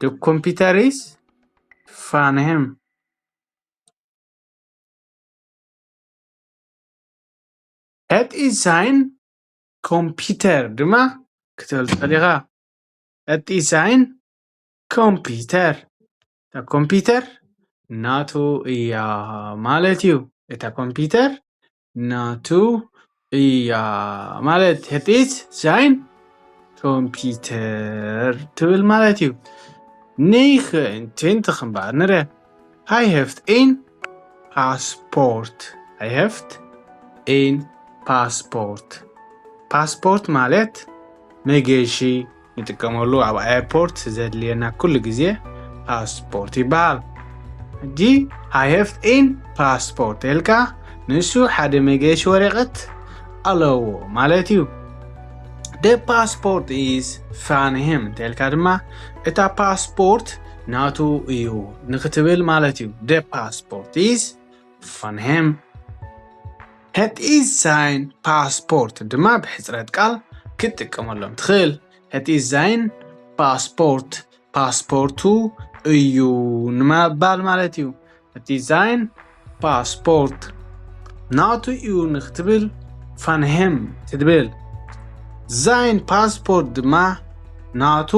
De computer is van hem. Het is zijn computer ድማ ክትብል ትኽእል ኢኻ። Het is zijn computer. እታ ኮምፒውተር ናቱ እያ ማለት እዩ። እታ ኮምፒውተር ናቱ እያ ማለት het is zijn computer ትብል ማለት እዩ። Negentwintig እምበኣር ንረ Hij heeft een paspoort. Hij heeft een paspoort. ፓስፖርት ማለት መገሺ ንጥቀመሉ ኣብ ኤርፖርት ዘድልየና ኩሉ ግዜ ፓስፖርት ይበሃል። ሕጂ hij heeft een paspoort ኢልካ ንሱ ሓደ መገሺ ወረቐት ኣለዎ ማለት እዩ። De paspoort is van hem እንተልካ ድማ እታ ፓስፖርት ናቱ እዩ ንክትብል ማለት እዩ። De paspoort is van hem. Het is zijn paspoort ድማ ብሕፅረት ቃል ክትጥቀመሎም ትኽእል። Het is zijn paspoort. ፓስፖርቱ እዩ ንምባል ማለት እዩ። Het is zijn paspoort. ናቱ እዩ ንክትብል van hem ትብል። Zijn paspoort ድማ ናቱ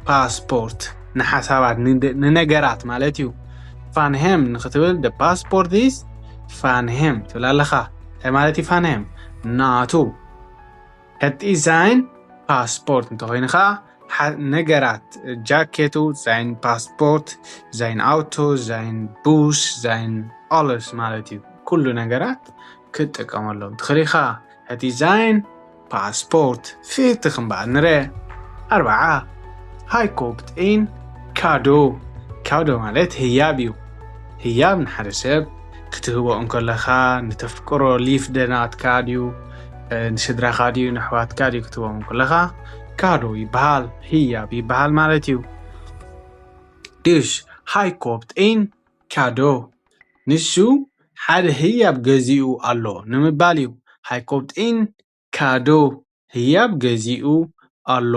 ፓስፖርት ንሓሳባት ንነገራት ማለት እዩ። Van hem ንክትብል፣ the passport is van hem ትብል ኣለኻ። እንታይ ማለት እዩ van hem? ናቱ። Het is zijn paspoort እንተኾይኑ ከዓ፣ ነገራት፣ ጃኬቱ፣ zijn paspoort፣ zijn auto፣ zijn bus፣ zijn alles ማለት እዩ። ኩሉ ነገራት ክትጥቀመሎም ትኽእል ኢኻ። Het is zijn paspoort። ፊርቲ ክንበኣል ንረ። ኣርባዓ፣ ሃይ ኮፕት ኢን ካዶ። ካዶ ማለት ህያብ እዩ። ህያብ ንሓደ ሰብ ክትህቦ እንከለኻ፣ ንተፍቅሮ ሊፍ ደናትካ ድዩ፣ ንስድራኻ ድዩ፣ ንኣሕዋትካ ድዩ ክትህቦም እንከለኻ፣ ካዶ ይበሃል፣ ህያብ ይበሃል ማለት እዩ። ድሽ፣ ሃይ ኮፕት ኢን ካዶ፣ ንሱ ሓደ ህያብ ገዚኡ ኣሎ ንምባል እዩ። ሃይ ኮፕት ኢን ካዶ፣ ህያብ ገዚኡ ኣሎ።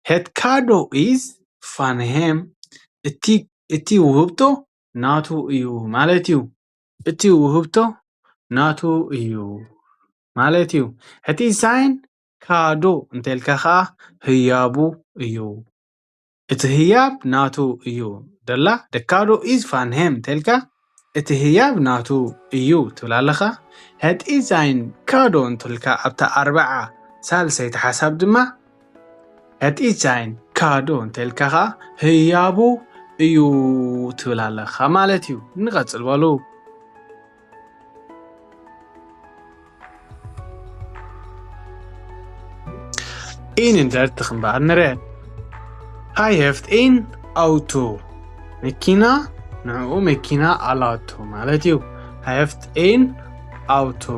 Het cadeau is van hem። እቲ፣ እቲ ውህብቶ ናቱ እዩ ማለት እዩ። እቲ ውህብቶ ናቱ እዩ ማለት እዩ። Het is zijn cadeau እንተልካ ኸዓ ህያቡ እዩ። እቲ ህያብ ናቱ እዩ። ደላ፣ the cadeau is van hem እንተልካ፣ እቲ ህያብ ናቱ እዩ ትብል ኣለኻ። Het is zijn cadeau እንተልካ ኣብታ ኣርብዓ ሳልሰይቲ ሓሳብ ድማ፣ Het is zijn cadeau እንተልካ ኸዓ ህያቡ እዩ ትብል ኣለኻ ማለት እዩ። ንቐጽል በሉ። ኢን እንደርቲ ክንበኣር ንረ። Hij heeft een auto። መኪና፣ ንዕኡ መኪና ኣላቶ ማለት እዩ። Hij heeft een auto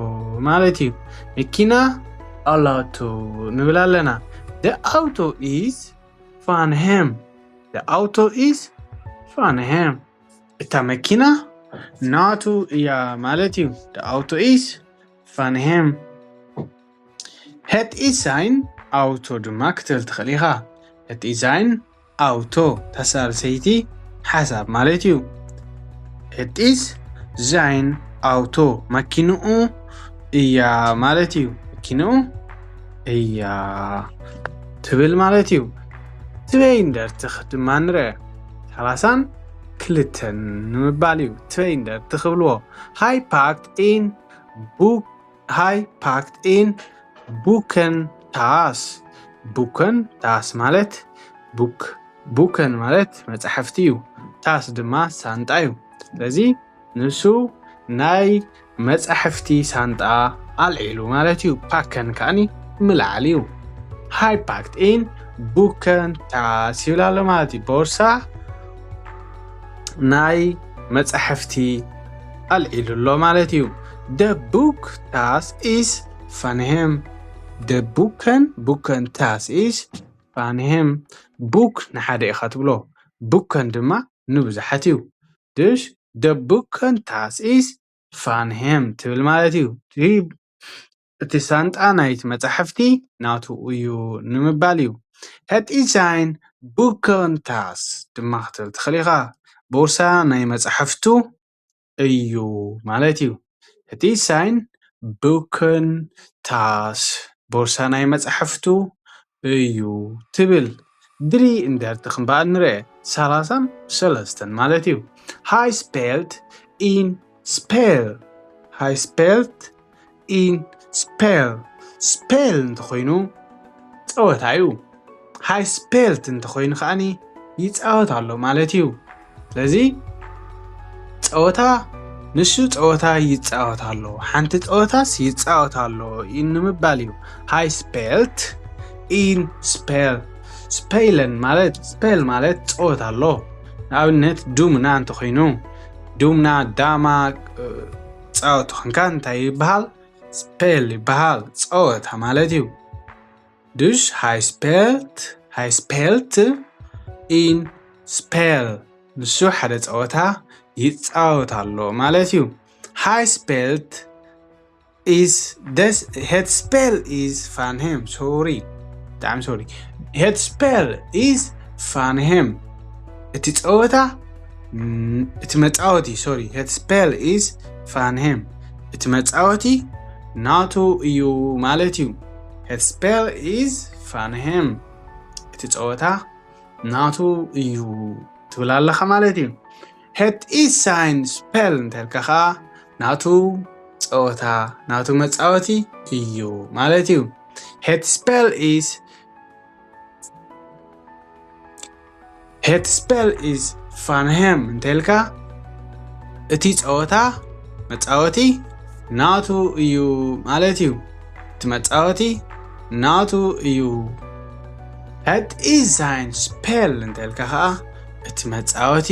ማለት እዩ። መኪና ኣላቶ ንብል ኣለና። The auto is van hem። The auto is van hem። እታ መኪና ናቱ እያ ማለት እዩ። The auto is van hem። Het is zijn auto ድማ ክትብል ትኽእል ኢኻ። Het is zijn auto፣ ተሳልሰይቲ ሓሳብ ማለት እዩ። Het is zijn auto፣ መኪንኡ እያ ማለት እዩ። መኪንኡ እያ ትብል ማለት እዩ። ትበይ እንደርቲ ድማ ንርአ። ሰላሳን ክልተን ንምባል እዩ። ትበይ እንደርቲ ክብልዎ። Hij pakt in boek፣ hij pakt in boeken tas። Boeken tas ማለት ቡክ፣ boeken ማለት መጻሕፍቲ እዩ። Tas ድማ ሳንጣ እዩ። ስለዚ ንሱ ናይ መጻሕፍቲ ሳንጣ ኣልዒሉ ማለት እዩ። Packen ከኣኒ ምልዓል እዩ። Hij pakt in boeken tas ይብል ኣሎ ማለት እዩ። ቦርሳ ናይ መጻሕፍቲ ኣልዒሉ ኣሎ ማለት እዩ። De boekentas is van hem። De boeken፣ boeken tas is van hem። ቡክ ንሓደ ኢኻ ትብሎ፣ boeken ድማ ንብዙሓት እዩ። Dus de boekentas is van hem ትብል ማለት እዩ። እቲ፣ እቲ ሳንጣ ናይቲ መጻሕፍቲ ናቱ እዩ ንምባል እዩ። Het is zijn boekentas ድማ ክትብል ትኽእል ኢኻ። ቦርሳ ናይ መጻሕፍቱ እዩ ማለት እዩ። Het is zijn boekentas፣ ቦርሳ ናይ መጻሕፍቱ እዩ ትብል። ድሪ እንደርቲ ክንበኣል ንርአ። ሰላሳን ሰለስተን ማለት እዩ። Hij speelt een spel። Hij speelt een spel። Spel እንተኾይኑ ጸወታ እዩ። Hij speelt እንተኾይኑ ከኣኒ ይጻወት ኣሎ ማለት እዩ። ስለዚ ጸወታ፣ ንሱ ጸወታ ይጻወት ኣሎ፣ ሓንቲ ጸወታስ ይጻወት ኣሎ ንምባል እዩ። Hij speelt een spel። Spelen ማለት፣ spel ማለት ጸወታ ኣሎ። ንኣብነት ዱምና እንተኾይኑ፣ ዱምና፣ ዳማ፣ እ፣ ጻወት ኮንካ እንታይ ይበሃል? Spel ይበሃል። ጸወታ ማለት እዩ። Dus hij speelt፣ hij speelt een spel። ንሱ ሓደ ጸወታ ይጻወት ኣሎ ማለት እዩ። Hij speelt is des፣ het spel is van hem። Sorry። ብጣዕሚ sorry። Het spel is van hem። እቲ ጸወታ፣ ን-፣ እቲ መጻወቲ፣ sorry። Het spel is van hem። እቲ መጻወቲ ናቱ እዩ ማለት እዩ። Het spel is van hem። እቲ ጸወታ ናቱ እዩ ትብል ኣለኻ ማለት እዩ። Het is zijn spel እንተልካ ከዓ ናቱ ፀወታ ናቱ መፃወቲ እዩ ማለት እዩ። Het spel is Het spel is van hem እንተልካ እቲ ፀወታ መፃወቲ ናቱ እዩ ማለት እዩ። እቲ መፃወቲ ናቱ እዩ። Het is zijn spel እንተልካ ከዓ እቲ መፃወቲ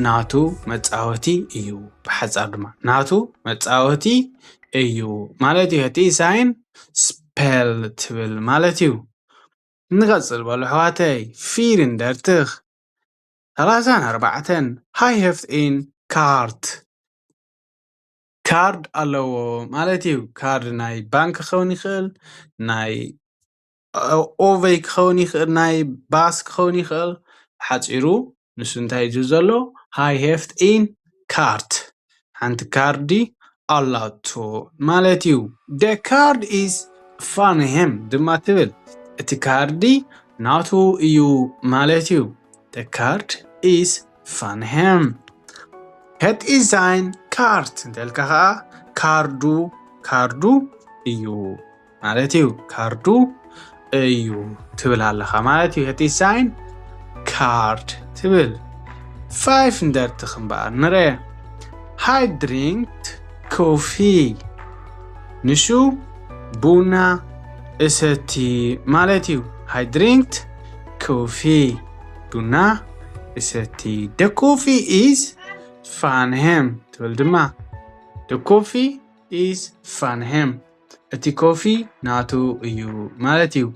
ናቱ መፃወቲ እዩ። ብሓፃር ድማ ናቱ መፃወቲ እዩ ማለት እዩ። Het is zijn spel ትብል ማለት እዩ። ንቐፅል በሉ ኣሕዋተይ። ፊር እንደርትኽ ሰላሳን ኣርባዕተን ሃይ ሄፍት ኢን ካርት ካርድ ኣለዎ ማለት እዩ። ካርድ ናይ ባንክ ክኸውን ይኽእል፣ ናይ ኦቨይ ክኸውን ይኽእል፣ ናይ ባስ ክኸውን ይኽእል። ሓፂሩ ንሱ እንታይ እዩ ዘሎ? ሃይ ሄፍት ኢን ካርት ሓንቲ ካርዲ ኣላቶ ማለት እዩ። The card is van hem ድማ ትብል። እቲ ካርዲ ናቱ እዩ ማለት እዩ። The card is van hem። Het is zijn kaart እንተልካ ከዓ ካርዱ ካርዱ እዩ ማለት እዩ። ካርዱ እዩ ትብል ኣለኻ ማለት እዩ። Het is zijn kaart ትብል። ፋይፍ እንደርትኽ እምበኣር ንረ። Hij drinkt koffie ንሱ ቡና እሰቲ ማለት እዩ። Hij drinkt koffie ቡና እሰቲ። The coffee is van hem ትብል ድማ። The coffee is van hem እቲ ኮፊ ናቱ እዩ ማለት እዩ።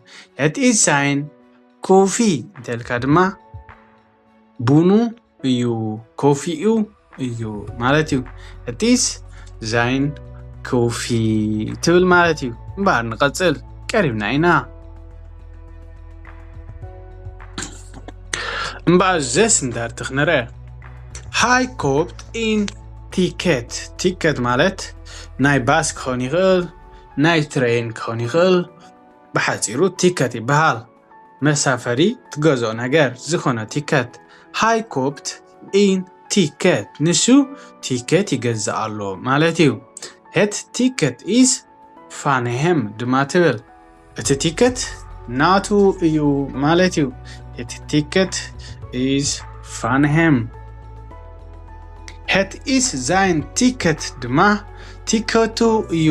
Het is zijn koffie እንተልካ ድማ ቡኑ እዩ፣ ኮፊኡ እዩ ማለት እዩ። Het is zijn koffie ትብል ማለት እዩ። እምበኣር ንቐፅል፣ ቀሪብና ኢና። እምበኣር ዘስ እንዳርትኽ ንረ። Hij koopt een ticket። ቲከት ማለት ናይ ባስ ክኸውን ይኽእል፣ ናይ ትሬን ክኸውን ይኽእል። ብሓፂሩ ቲከት ይበሃል። መሳፈሪ ትገዝኦ ነገር ዝኾነ ቲከት። Hij koopt een ticket። ንሱ ቲከት ይገዝእ ኣሎ ማለት እዩ። Het ticket is van hem ድማ ትብል። እቲ ቲከት ናቱ እዩ ማለት እዩ። Het ticket is van hem። Het is zijn ticket ድማ ቲከቱ እዩ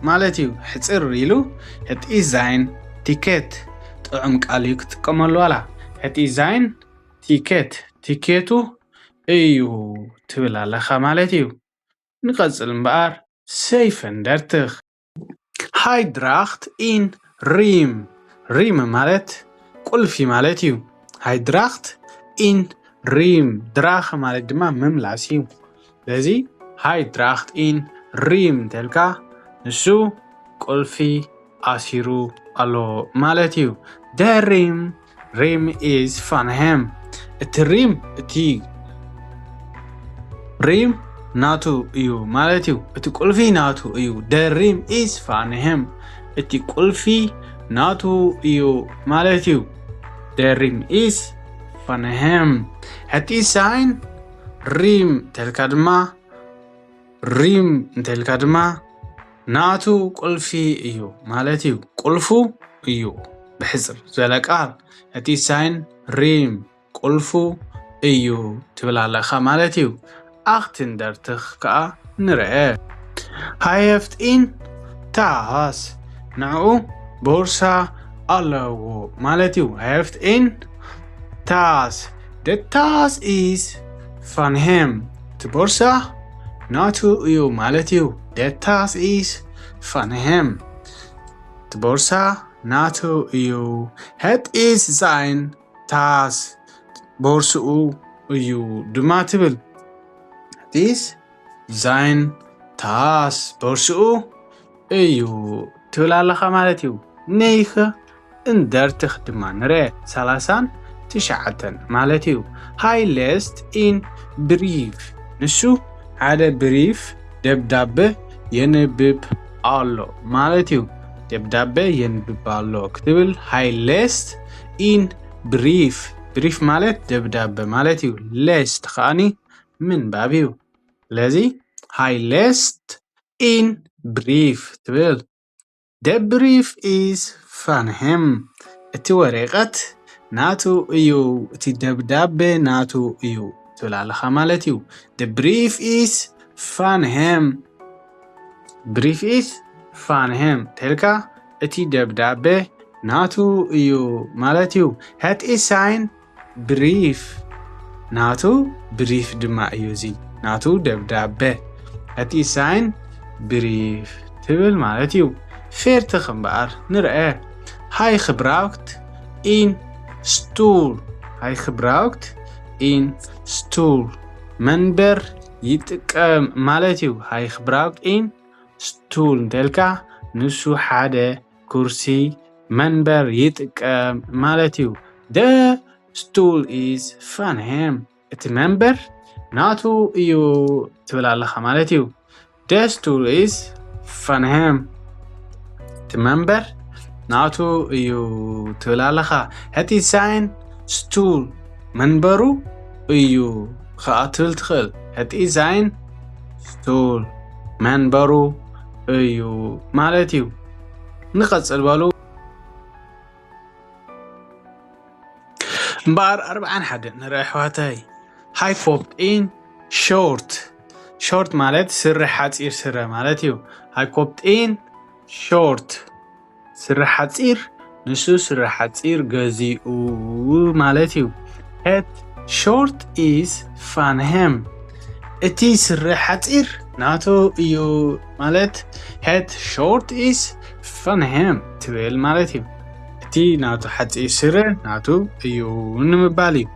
ማለት እዩ። ሕፅር ኢሉ het is zijn ticket ጥዑም ቃል እዩ ክጥቀመሉ ዋላ። Het is zijn ticket ቲኬቱ እዩ ትብል ኣለኻ ማለት እዩ። ንቐፅል እምበኣር ሰይፈ እንደርትኽ። Hij draagt een riem። ሪም ማለት ቁልፊ ማለት እዩ። Hij draagt een riem። ድራኸ ማለት ድማ ምምላስ እዩ። ስለዚ hij draagt een riem እንተልካ ንሱ ቁልፊ ኣሲሩ ኣሎ ማለት እዩ። The riem riem is van hem። እቲ ሪም እቲ ሪም ናቱ እዩ ማለት እዩ። እቲ ቁልፊ ናቱ እዩ። The riem is van hem። እቲ ቁልፊ ናቱ እዩ ማለት እዩ። The riem is van hem። Het is zijn riem እንተልካ ድማ ሪም እንተልካ ድማ ናቱ ቁልፊ እዩ ማለት እዩ። ቁልፉ እዩ። ብሕፅር ዝበለ ቃል እቲ ሳይን ሪም ቁልፉ እዩ ትብል ኣለኻ ማለት እዩ። ኣኽትን ደርትኽ ከዓ ንርአ። Hij heeft een tas ንዕኡ ቦርሳ ኣለዎ ማለት እዩ። Hij heeft een tas። De tas is van hem። እቲ ቦርሳ ናቱ እዩ ማለት እዩ። De tas is van hem። እቲ ቦርሳ ናቱ እዩ። Het is zijn tas። ቦርስኡ እዩ ድማ ትብል። Het is zijn tas። ቦርስኡ እዩ ትብል ኣለኻ ማለት እዩ። ኔይኸ እንደርትኽ ድማ ንረ ሰላሳን ትሽዓተን ማለት እዩ። Hij leest een brief። ንሱ ሓደ ብሪፍ ደብዳበ የንብብ ኣሎ ማለት እዩ። ደብዳበ የንብብ ኣሎ ክትብል hij leest een brief ብሪፍ ማለት ደብዳበ ማለት እዩ። ሌስት ከኣኒ ምንባብ እዩ። ስለዚ ሃይ ሌስት ኢን ብሪፍ ትብል። ደ ብሪፍ ኢስ ፋንሄም፣ እቲ ወረቐት ናቱ እዩ፣ እቲ ደብዳቤ ናቱ እዩ ትብል ኣለኻ ማለት እዩ። ደ ብሪፍ ኢስ ፋንሄም፣ ብሪፍ ኢስ ፋንሄም ተልካ እቲ ደብዳቤ ናቱ እዩ ማለት እዩ። Het is zijn ብሪፍ ናቱ ብሪፍ ድማ እዩ እዚ ናቱ ደብዳበ። እቲ ሳይን ብሪፍ ትብል ማለት እዩ። ፌርትኽ እምበኣር ንርአ። ሃይ ክብራውክት ኢን ስቱል፣ ሃይ ክብራውክት ኢን ስቱል መንበር ይጥቀም ማለት እዩ። ሃይ ክብራውክት ኢን ስቱል እንተልካ ንሱ ሓደ ኩርሲ መንበር ይጥቀም ማለት እዩ። ደ ስቱል ኢስ ፋንሄም፣ እቲ መንበር ናቱ እዩ ትብል ኣለኻ ማለት እዩ። ደ ስቱል ኢስ ፋንሄም፣ እቲ መንበር ናቱ እዩ ትብል ኣለኻ። እቲ ሳይን ስቱል መንበሩ እዩ ከኣ ትብል ትኽእል። እቲ ሳይን ስቱል መንበሩ እዩ ማለት እዩ። ንቐጽል በሉ። እምበኣር ኣርብዓን ሓደን ንርኢ ኣሕዋተይ። ሃይ ኮፕት ኢን ሾርት፣ ሾርት ማለት ስረ ሓፂር ስረ ማለት እዩ። ሃይ ኮፕት ኢን ሾርት ስረ ሓፂር፣ ንሱ ስረ ሓፂር ገዚኡ ማለት እዩ። Het short is van hem፣ እቲ ስረ ሓፂር ናቱ እዩ ማለት Het short is van hem ትብል ማለት እዩ። እቲ ናቱ ሓፂር ስረ ናቱ እዩ ንምባል እዩ።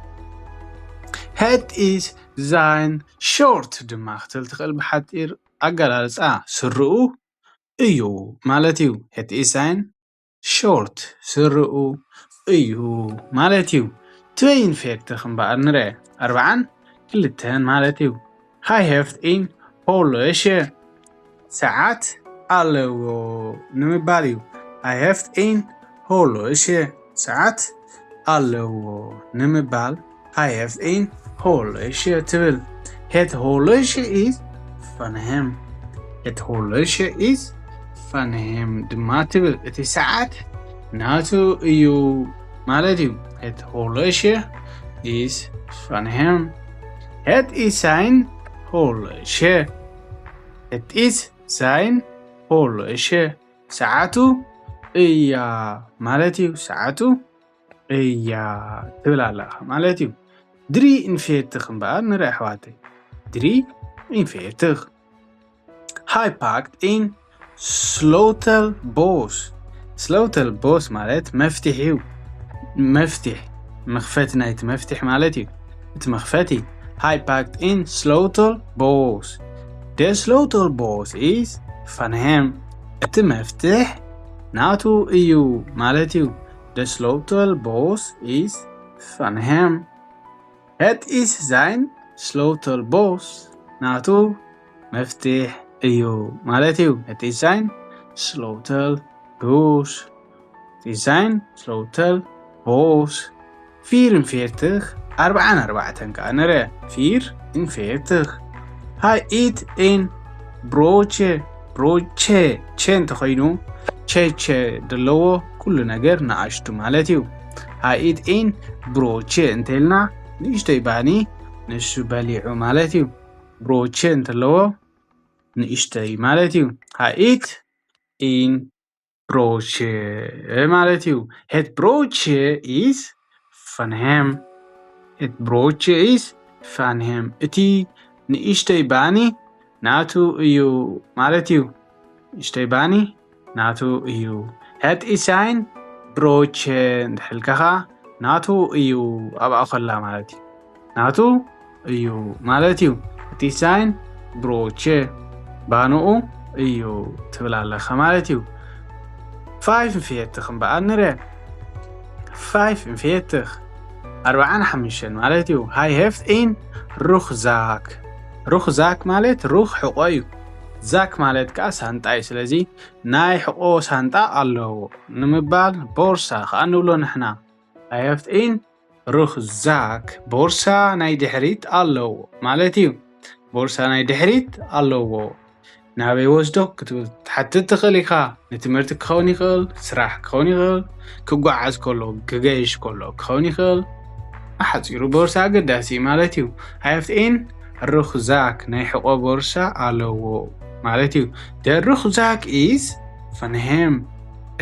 Het is zijn short ድማ ክትብል ትኽእል ብሓፂር ኣገላልፃ ስርኡ እዩ ማለት እዩ። Het is zijn short ስርኡ እዩ ማለት እዩ። ትበይን ፌርትኽ እምበኣር ንርአ ኣርብዓን ክልተን ማለት እዩ። Hij heeft een horloge ሰዓት ኣለዎ ንምባል እዩ። Hij heeft een horloge ሰዓት ኣለዎ ንምባል Hij heeft een horloge ትብል። Het horloge is van hem። Het horloge is van hem ድማ ትብል። እቲ ሰዓት ናቱ እዩ ማለት እዩ። Het horloge is van hem። Het is zijn horloge። Het is zijn horloge ሰዓቱ እያ ማለት እዩ። ሰዓቱ እያ ትብል ኣለኻ ማለት እዩ። ድሪ ኢንፌትኽ እምበኣር ንርኢ ኣሕዋተይ። ድሪ ኢንፌትኽ። Hij pakt een sleutelbos። Sleutelbos ማለት መፍትሕ እዩ። መፍትሕ፣ መኽፈቲ ናይቲ መፍትሕ ማለት እዩ። እቲ መኽፈቲ። Hij pakt een sleutelbos። De sleutelbos is van hem። እቲ መፍትሕ ናቱ እዩ ማለት እዩ። De sleutelbos is van hem። Het is zijn sleutelbos ናቱ መፍትሕ እዩ ማለት እዩ። Het is zijn sleutelbos። Het is zijn sleutelbos። ፊር እንፌርትኽ ኣርብዓን ኣርባዕተን ከዓ ንረ። ፊር እንፌርትኽ። Hij eet een broodje። ብሮቼ፣ ቼ እንተኾይኑ፣ ቼ ቼ ዘለዎ ኩሉ ነገር ንኣሽቱ ማለት እዩ። Hij eet een broodje እንተልና ንእሽተይ ባኒ ንሱ በሊዑ ማለት እዩ። ብሮቼ እንተለዎ ንእሽተይ ማለት እዩ። Hij eet een broodje ማለት እዩ። Het broodje is van hem። Het broodje is van hem። እቲ ንእሽተይ ባኒ ናቱ እዩ ማለት እዩ። ንእሽተይ ባኒ ናቱ እዩ። Het is zijn broodje እንድሕልካ ኸዓ ናቱ እዩ ኣብኣ ኮላ ማለት እዩ። ናቱ እዩ ማለት እዩ። Het is zijn broodje ባንኡ እዩ ትብል ኣለኻ ማለት እዩ። ፋይፍ እንፌትኽ እምበኣር ንረ። ፋይፍ እንፌትኽ ኣርብዓን ሓሙሽተን ማለት እዩ። Hij heeft een rugzak። Rugzak ማለት ሩኽ ሕቆ እዩ። ዛክ ማለት ከዓ ሳንጣ እዩ። ስለዚ ናይ ሕቆ ሳንጣ ኣለዎ ንምባል ቦርሳ ከዓ ንብሎ ንሕና። Hij heeft een ሩኽዛክ ቦርሳ ናይ ድሕሪት ኣለዎ ማለት እዩ። ቦርሳ ናይ ድሕሪት ኣለዎ። ናበይ ወስዶ ክትብል ትሓትት ትኽእል ኢኻ። ንትምህርቲ ክኸውን ይኽእል፣ ስራሕ ክኸውን ይኽእል፣ ክጓዓዝ ከሎ፣ ክገይሽ ከሎ ክኸውን ይኽእል። ብሓጺሩ ቦርሳ ኣገዳሲ እዩ ማለት እዩ። ሃይፍት ኢን ሩኽዛክ ናይ ሕቖ ቦርሳ ኣለዎ ማለት እዩ። ደ ሩኽዛክ ኢዝ ፈንሄም፣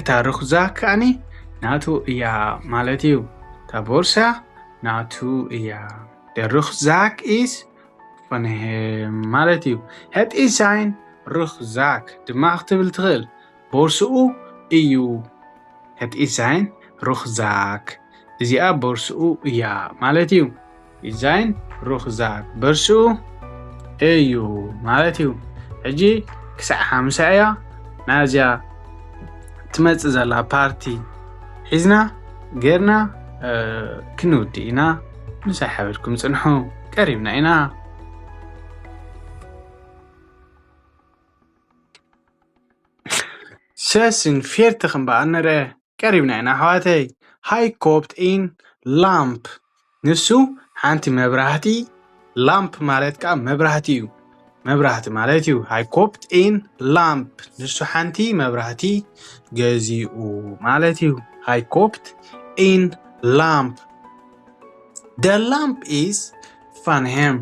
እታ ሩኽዛክ ከኣኒ ናቱ እያ ማለት እዩ። እታ ቦርሳ ናቱ እያ። ደ ሩኽዛክ ኢዝ ፈንሄም ማለት እዩ። Het is zijn rugzak ድማ ክትብል ትኽእል። ቦርስኡ እዩ። Het is zijn rugzak፣ እዚኣ ቦርስኡ እያ ማለት እዩ። Is zijn rugzak፣ በርስኡ እዩ ማለት እዩ። ሕጂ ክሳዕ ሓምሳ እያ ናዚያ ትመጽእ ዘላ ፓርቲ ሒዝና ጌርና ክንውዲ ኢና። ምሳይ ሓቢርኩም ጽንሑ፣ ቀሪብና ኢና። ሰስን ፌርትኽን በኣል ንርአ፣ ቀሪብና ኢና ኣሕዋተይ። ሃይ ኮፕት ኢን ላምፕ፣ ንሱ ሓንቲ መብራህቲ፣ ላምፕ ማለት ከዓ መብራህቲ እዩ። መብራህቲ ማለት እዩ። ሃይ ኮፕት ኢን ላምፕ፣ ንሱ ሓንቲ መብራህቲ ገዚኡ ማለት እዩ። ሃይ ኮፕት ኢን ላምፕ። ደ ላምፕ ኢዝ ፋንሄም፣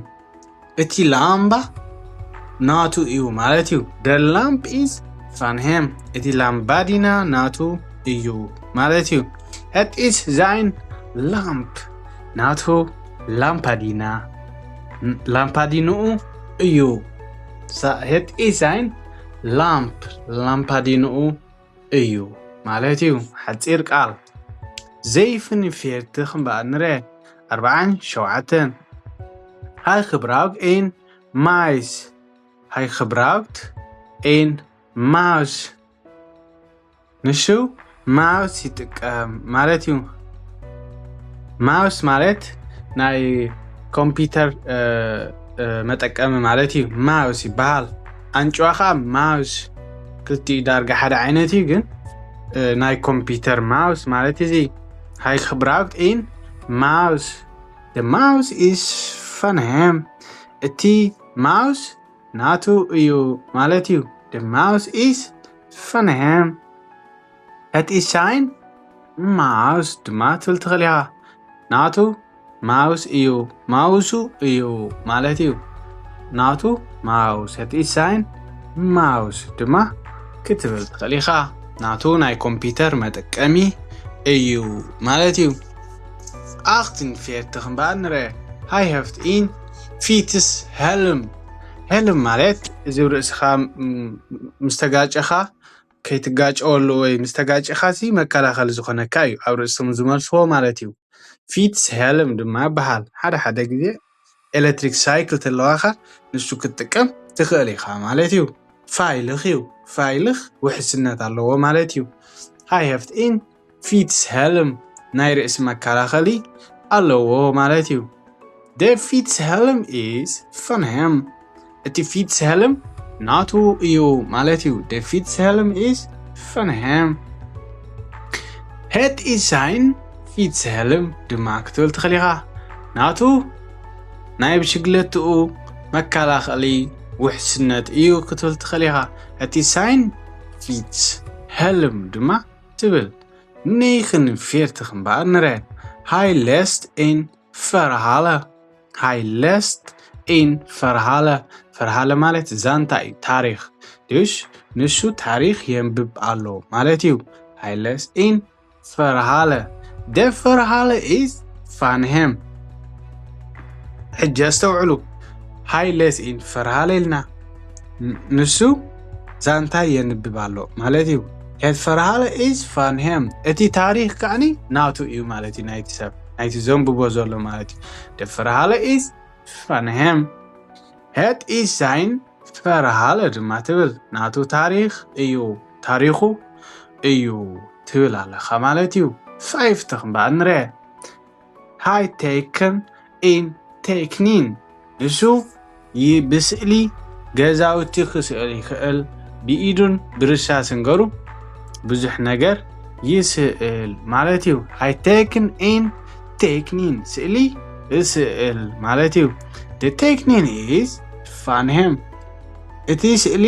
እቲ ላምባ ናቱ እዩ ማለት እዩ። ደ ላምፕ ኢዝ ፋንሄም፣ እቲ ላምባዲና ናቱ እዩ ማለት እዩ። Het is zijn lamp፣ ናቱ ላምፓዲና፣ ላምፓዲንኡ እዩ። Het is zijn lamp፣ ላምፓዲንኡ እዩ ማለት እዩ። ሓፂር ቃል። ዘይፍን ፌርትኽ እምበኣር ንረ ኣርባዓን ሸውዓተን። ሃይ ክብራውት ኤን ማይስ፣ ሃይ ክብራውት ኤን ማውስ፣ ንሱ ማውስ ይጥቀም ማለት እዩ። ማውስ ማለት ናይ ኮምፒውተር መጠቀሚ ማለት እዩ። ማውስ ይበሃል። ኣንጭዋ ከዓ ማውስ፣ ክልቲኡ ዳርጋ ሓደ ዓይነት እዩ፣ ግን ናይ ኮምፒውተር ማውስ ማለት እዚ። ሃይ ክብራውት ኢን ማውስ፣ ደ ማውስ ኢስ ፈንሄም፣ እቲ ማውስ ናቱ እዩ ማለት እዩ። ደ ማውስ ኢስ ፈንሄም። Het is zijn maus ድማ ትብል ትኽእል ኢኻ። ናቱ ማውስ እዩ፣ ማውሱ እዩ ማለት እዩ። ናቱ ማውስ፣ het is zijn maus ድማ ክትብል ትኽእል ኢኻ። ናቱ ናይ ኮምፒውተር መጠቀሚ እዩ ማለት እዩ። ኣኽትን ፌርትኽ እምበኣር ንረ፣ ሃይ ሃፍት ኢን ፊትስ ሄልም። ሄልም ማለት እዚ ርእስኻ ምስ ተጋጨኻ ከይትጋጨወሉ ወይ ምስ ተጋጨኻሲ መከላኸሊ ዝኾነካ እዩ፣ ኣብ ርእሶም ዝመልስዎ ማለት እዩ። ፊትስ ሄልም ድማ ይበሃል። ሓደ ሓደ ግዜ ኤሌክትሪክ ሳይክል ተለዋኻ ንሱ ክትጥቀም ትኽእል ኢኻ ማለት እዩ። ፋይልኽ እዩ። ፋይልኽ ውሕስነት ኣለዎ ማለት እዩ። ሃይ ሃፍት ኢን ፊትስ ሄልም ናይ ርእሲ መከላኸሊ ኣለዎ ማለት እዩ። ደ ፊትስ ሄልም ኢስ ፈንሄም። እቲ ፊትስ ሄልም ናቱ እዩ ማለት እዩ። ደ ፊትስ ሄልም ኢስ ፈንሄም። Het is zijn ፊትስ ሄልም ድማ ክትብል ትኽእል ኢኻ። ናቱ ናይ ብሽግለትኡ መከላኸሊ ውሕስነት እዩ ክትብል ትኽእል ኢኻ። Het is zijn ፊትስ ሄልም ድማ ትብል። ኔኽን ፌርትኽ እምበኣር ንረ፣ ሃይ ለስት ኢን ፈርሃለ። ሃይ ለስት ኢን ፈርሃለ። ፈርሃለ ማለት ዛንታ እዩ፣ ታሪኽ። ድሽ ንሱ ታሪኽ የንብብ ኣሎ ማለት እዩ። ሃይ ለስት ኢን ፈርሃለ። ደ ፈርሃለ ኢዝ ፋንሄም። ሕጂ ኣስተውዕሉ። ሃይ ለስት ኢን ፈርሃለ ኢልና። ንሱ ዛንታ የንብብ ኣሎ ማለት እዩ። Het verhaal is van hem። እቲ ታሪኽ ከዓኒ ናቱ እዩ ማለት እዩ። ናይቲ ሰብ፣ ናይቲ ዘንብቦ ዘሎ ማለት እዩ። De verhaal is van hem። Het is zijn verhaal ድማ ትብል። ናቱ ታሪኽ እዩ፣ ታሪኹ እዩ ትብል ኣለኻ ማለት እዩ። ፋይፍትኽ እምበኣር ንርአ። ሃይ ቴክን ኢን ቴክኒን። ንሱ ይ-፣ ብስእሊ ገዛውቲ ክስእል ይኽእል፣ ብኢዱን ብርሳስን ገሩ ብዙሕ ነገር ይስእል ማለት እዩ። ሃይ ቴክን ኢን tekening ስእሊ ስእል ማለት እዩ። De tekening is van hem። እቲ ስእሊ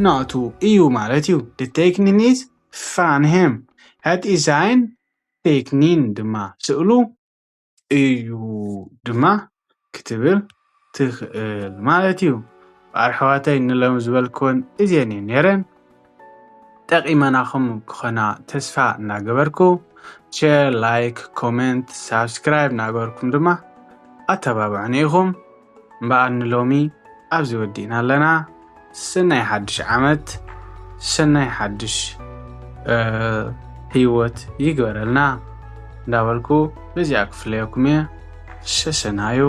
ናቱ እዩ ማለት እዩ። De tekening is van hem። Het is zijn tekening ድማ ስእሉ እዩ ድማ ክትብል ትኽእል ማለት እዩ። ኣሕዋተይ ንሎም ዝበልክወን እዚአን እየን ነይረን። ጠቒመናኹም ክኾና ተስፋ እናገበርኩ ሸር፣ ላይክ፣ ኮሜንት፣ ሳብስክራይብ እናገበርኩም ድማ ኣተባብዑኒ ኢኹም። እምበኣር ንሎሚ ኣብዚ ወዲእና ኣለና። ሰናይ ሓድሽ ዓመት፣ ሰናይ ሓድሽ ህይወት ይግበረልና እንዳበልኩ በዚኣ ክፍለየኩም እየ። ሸሸናዩ።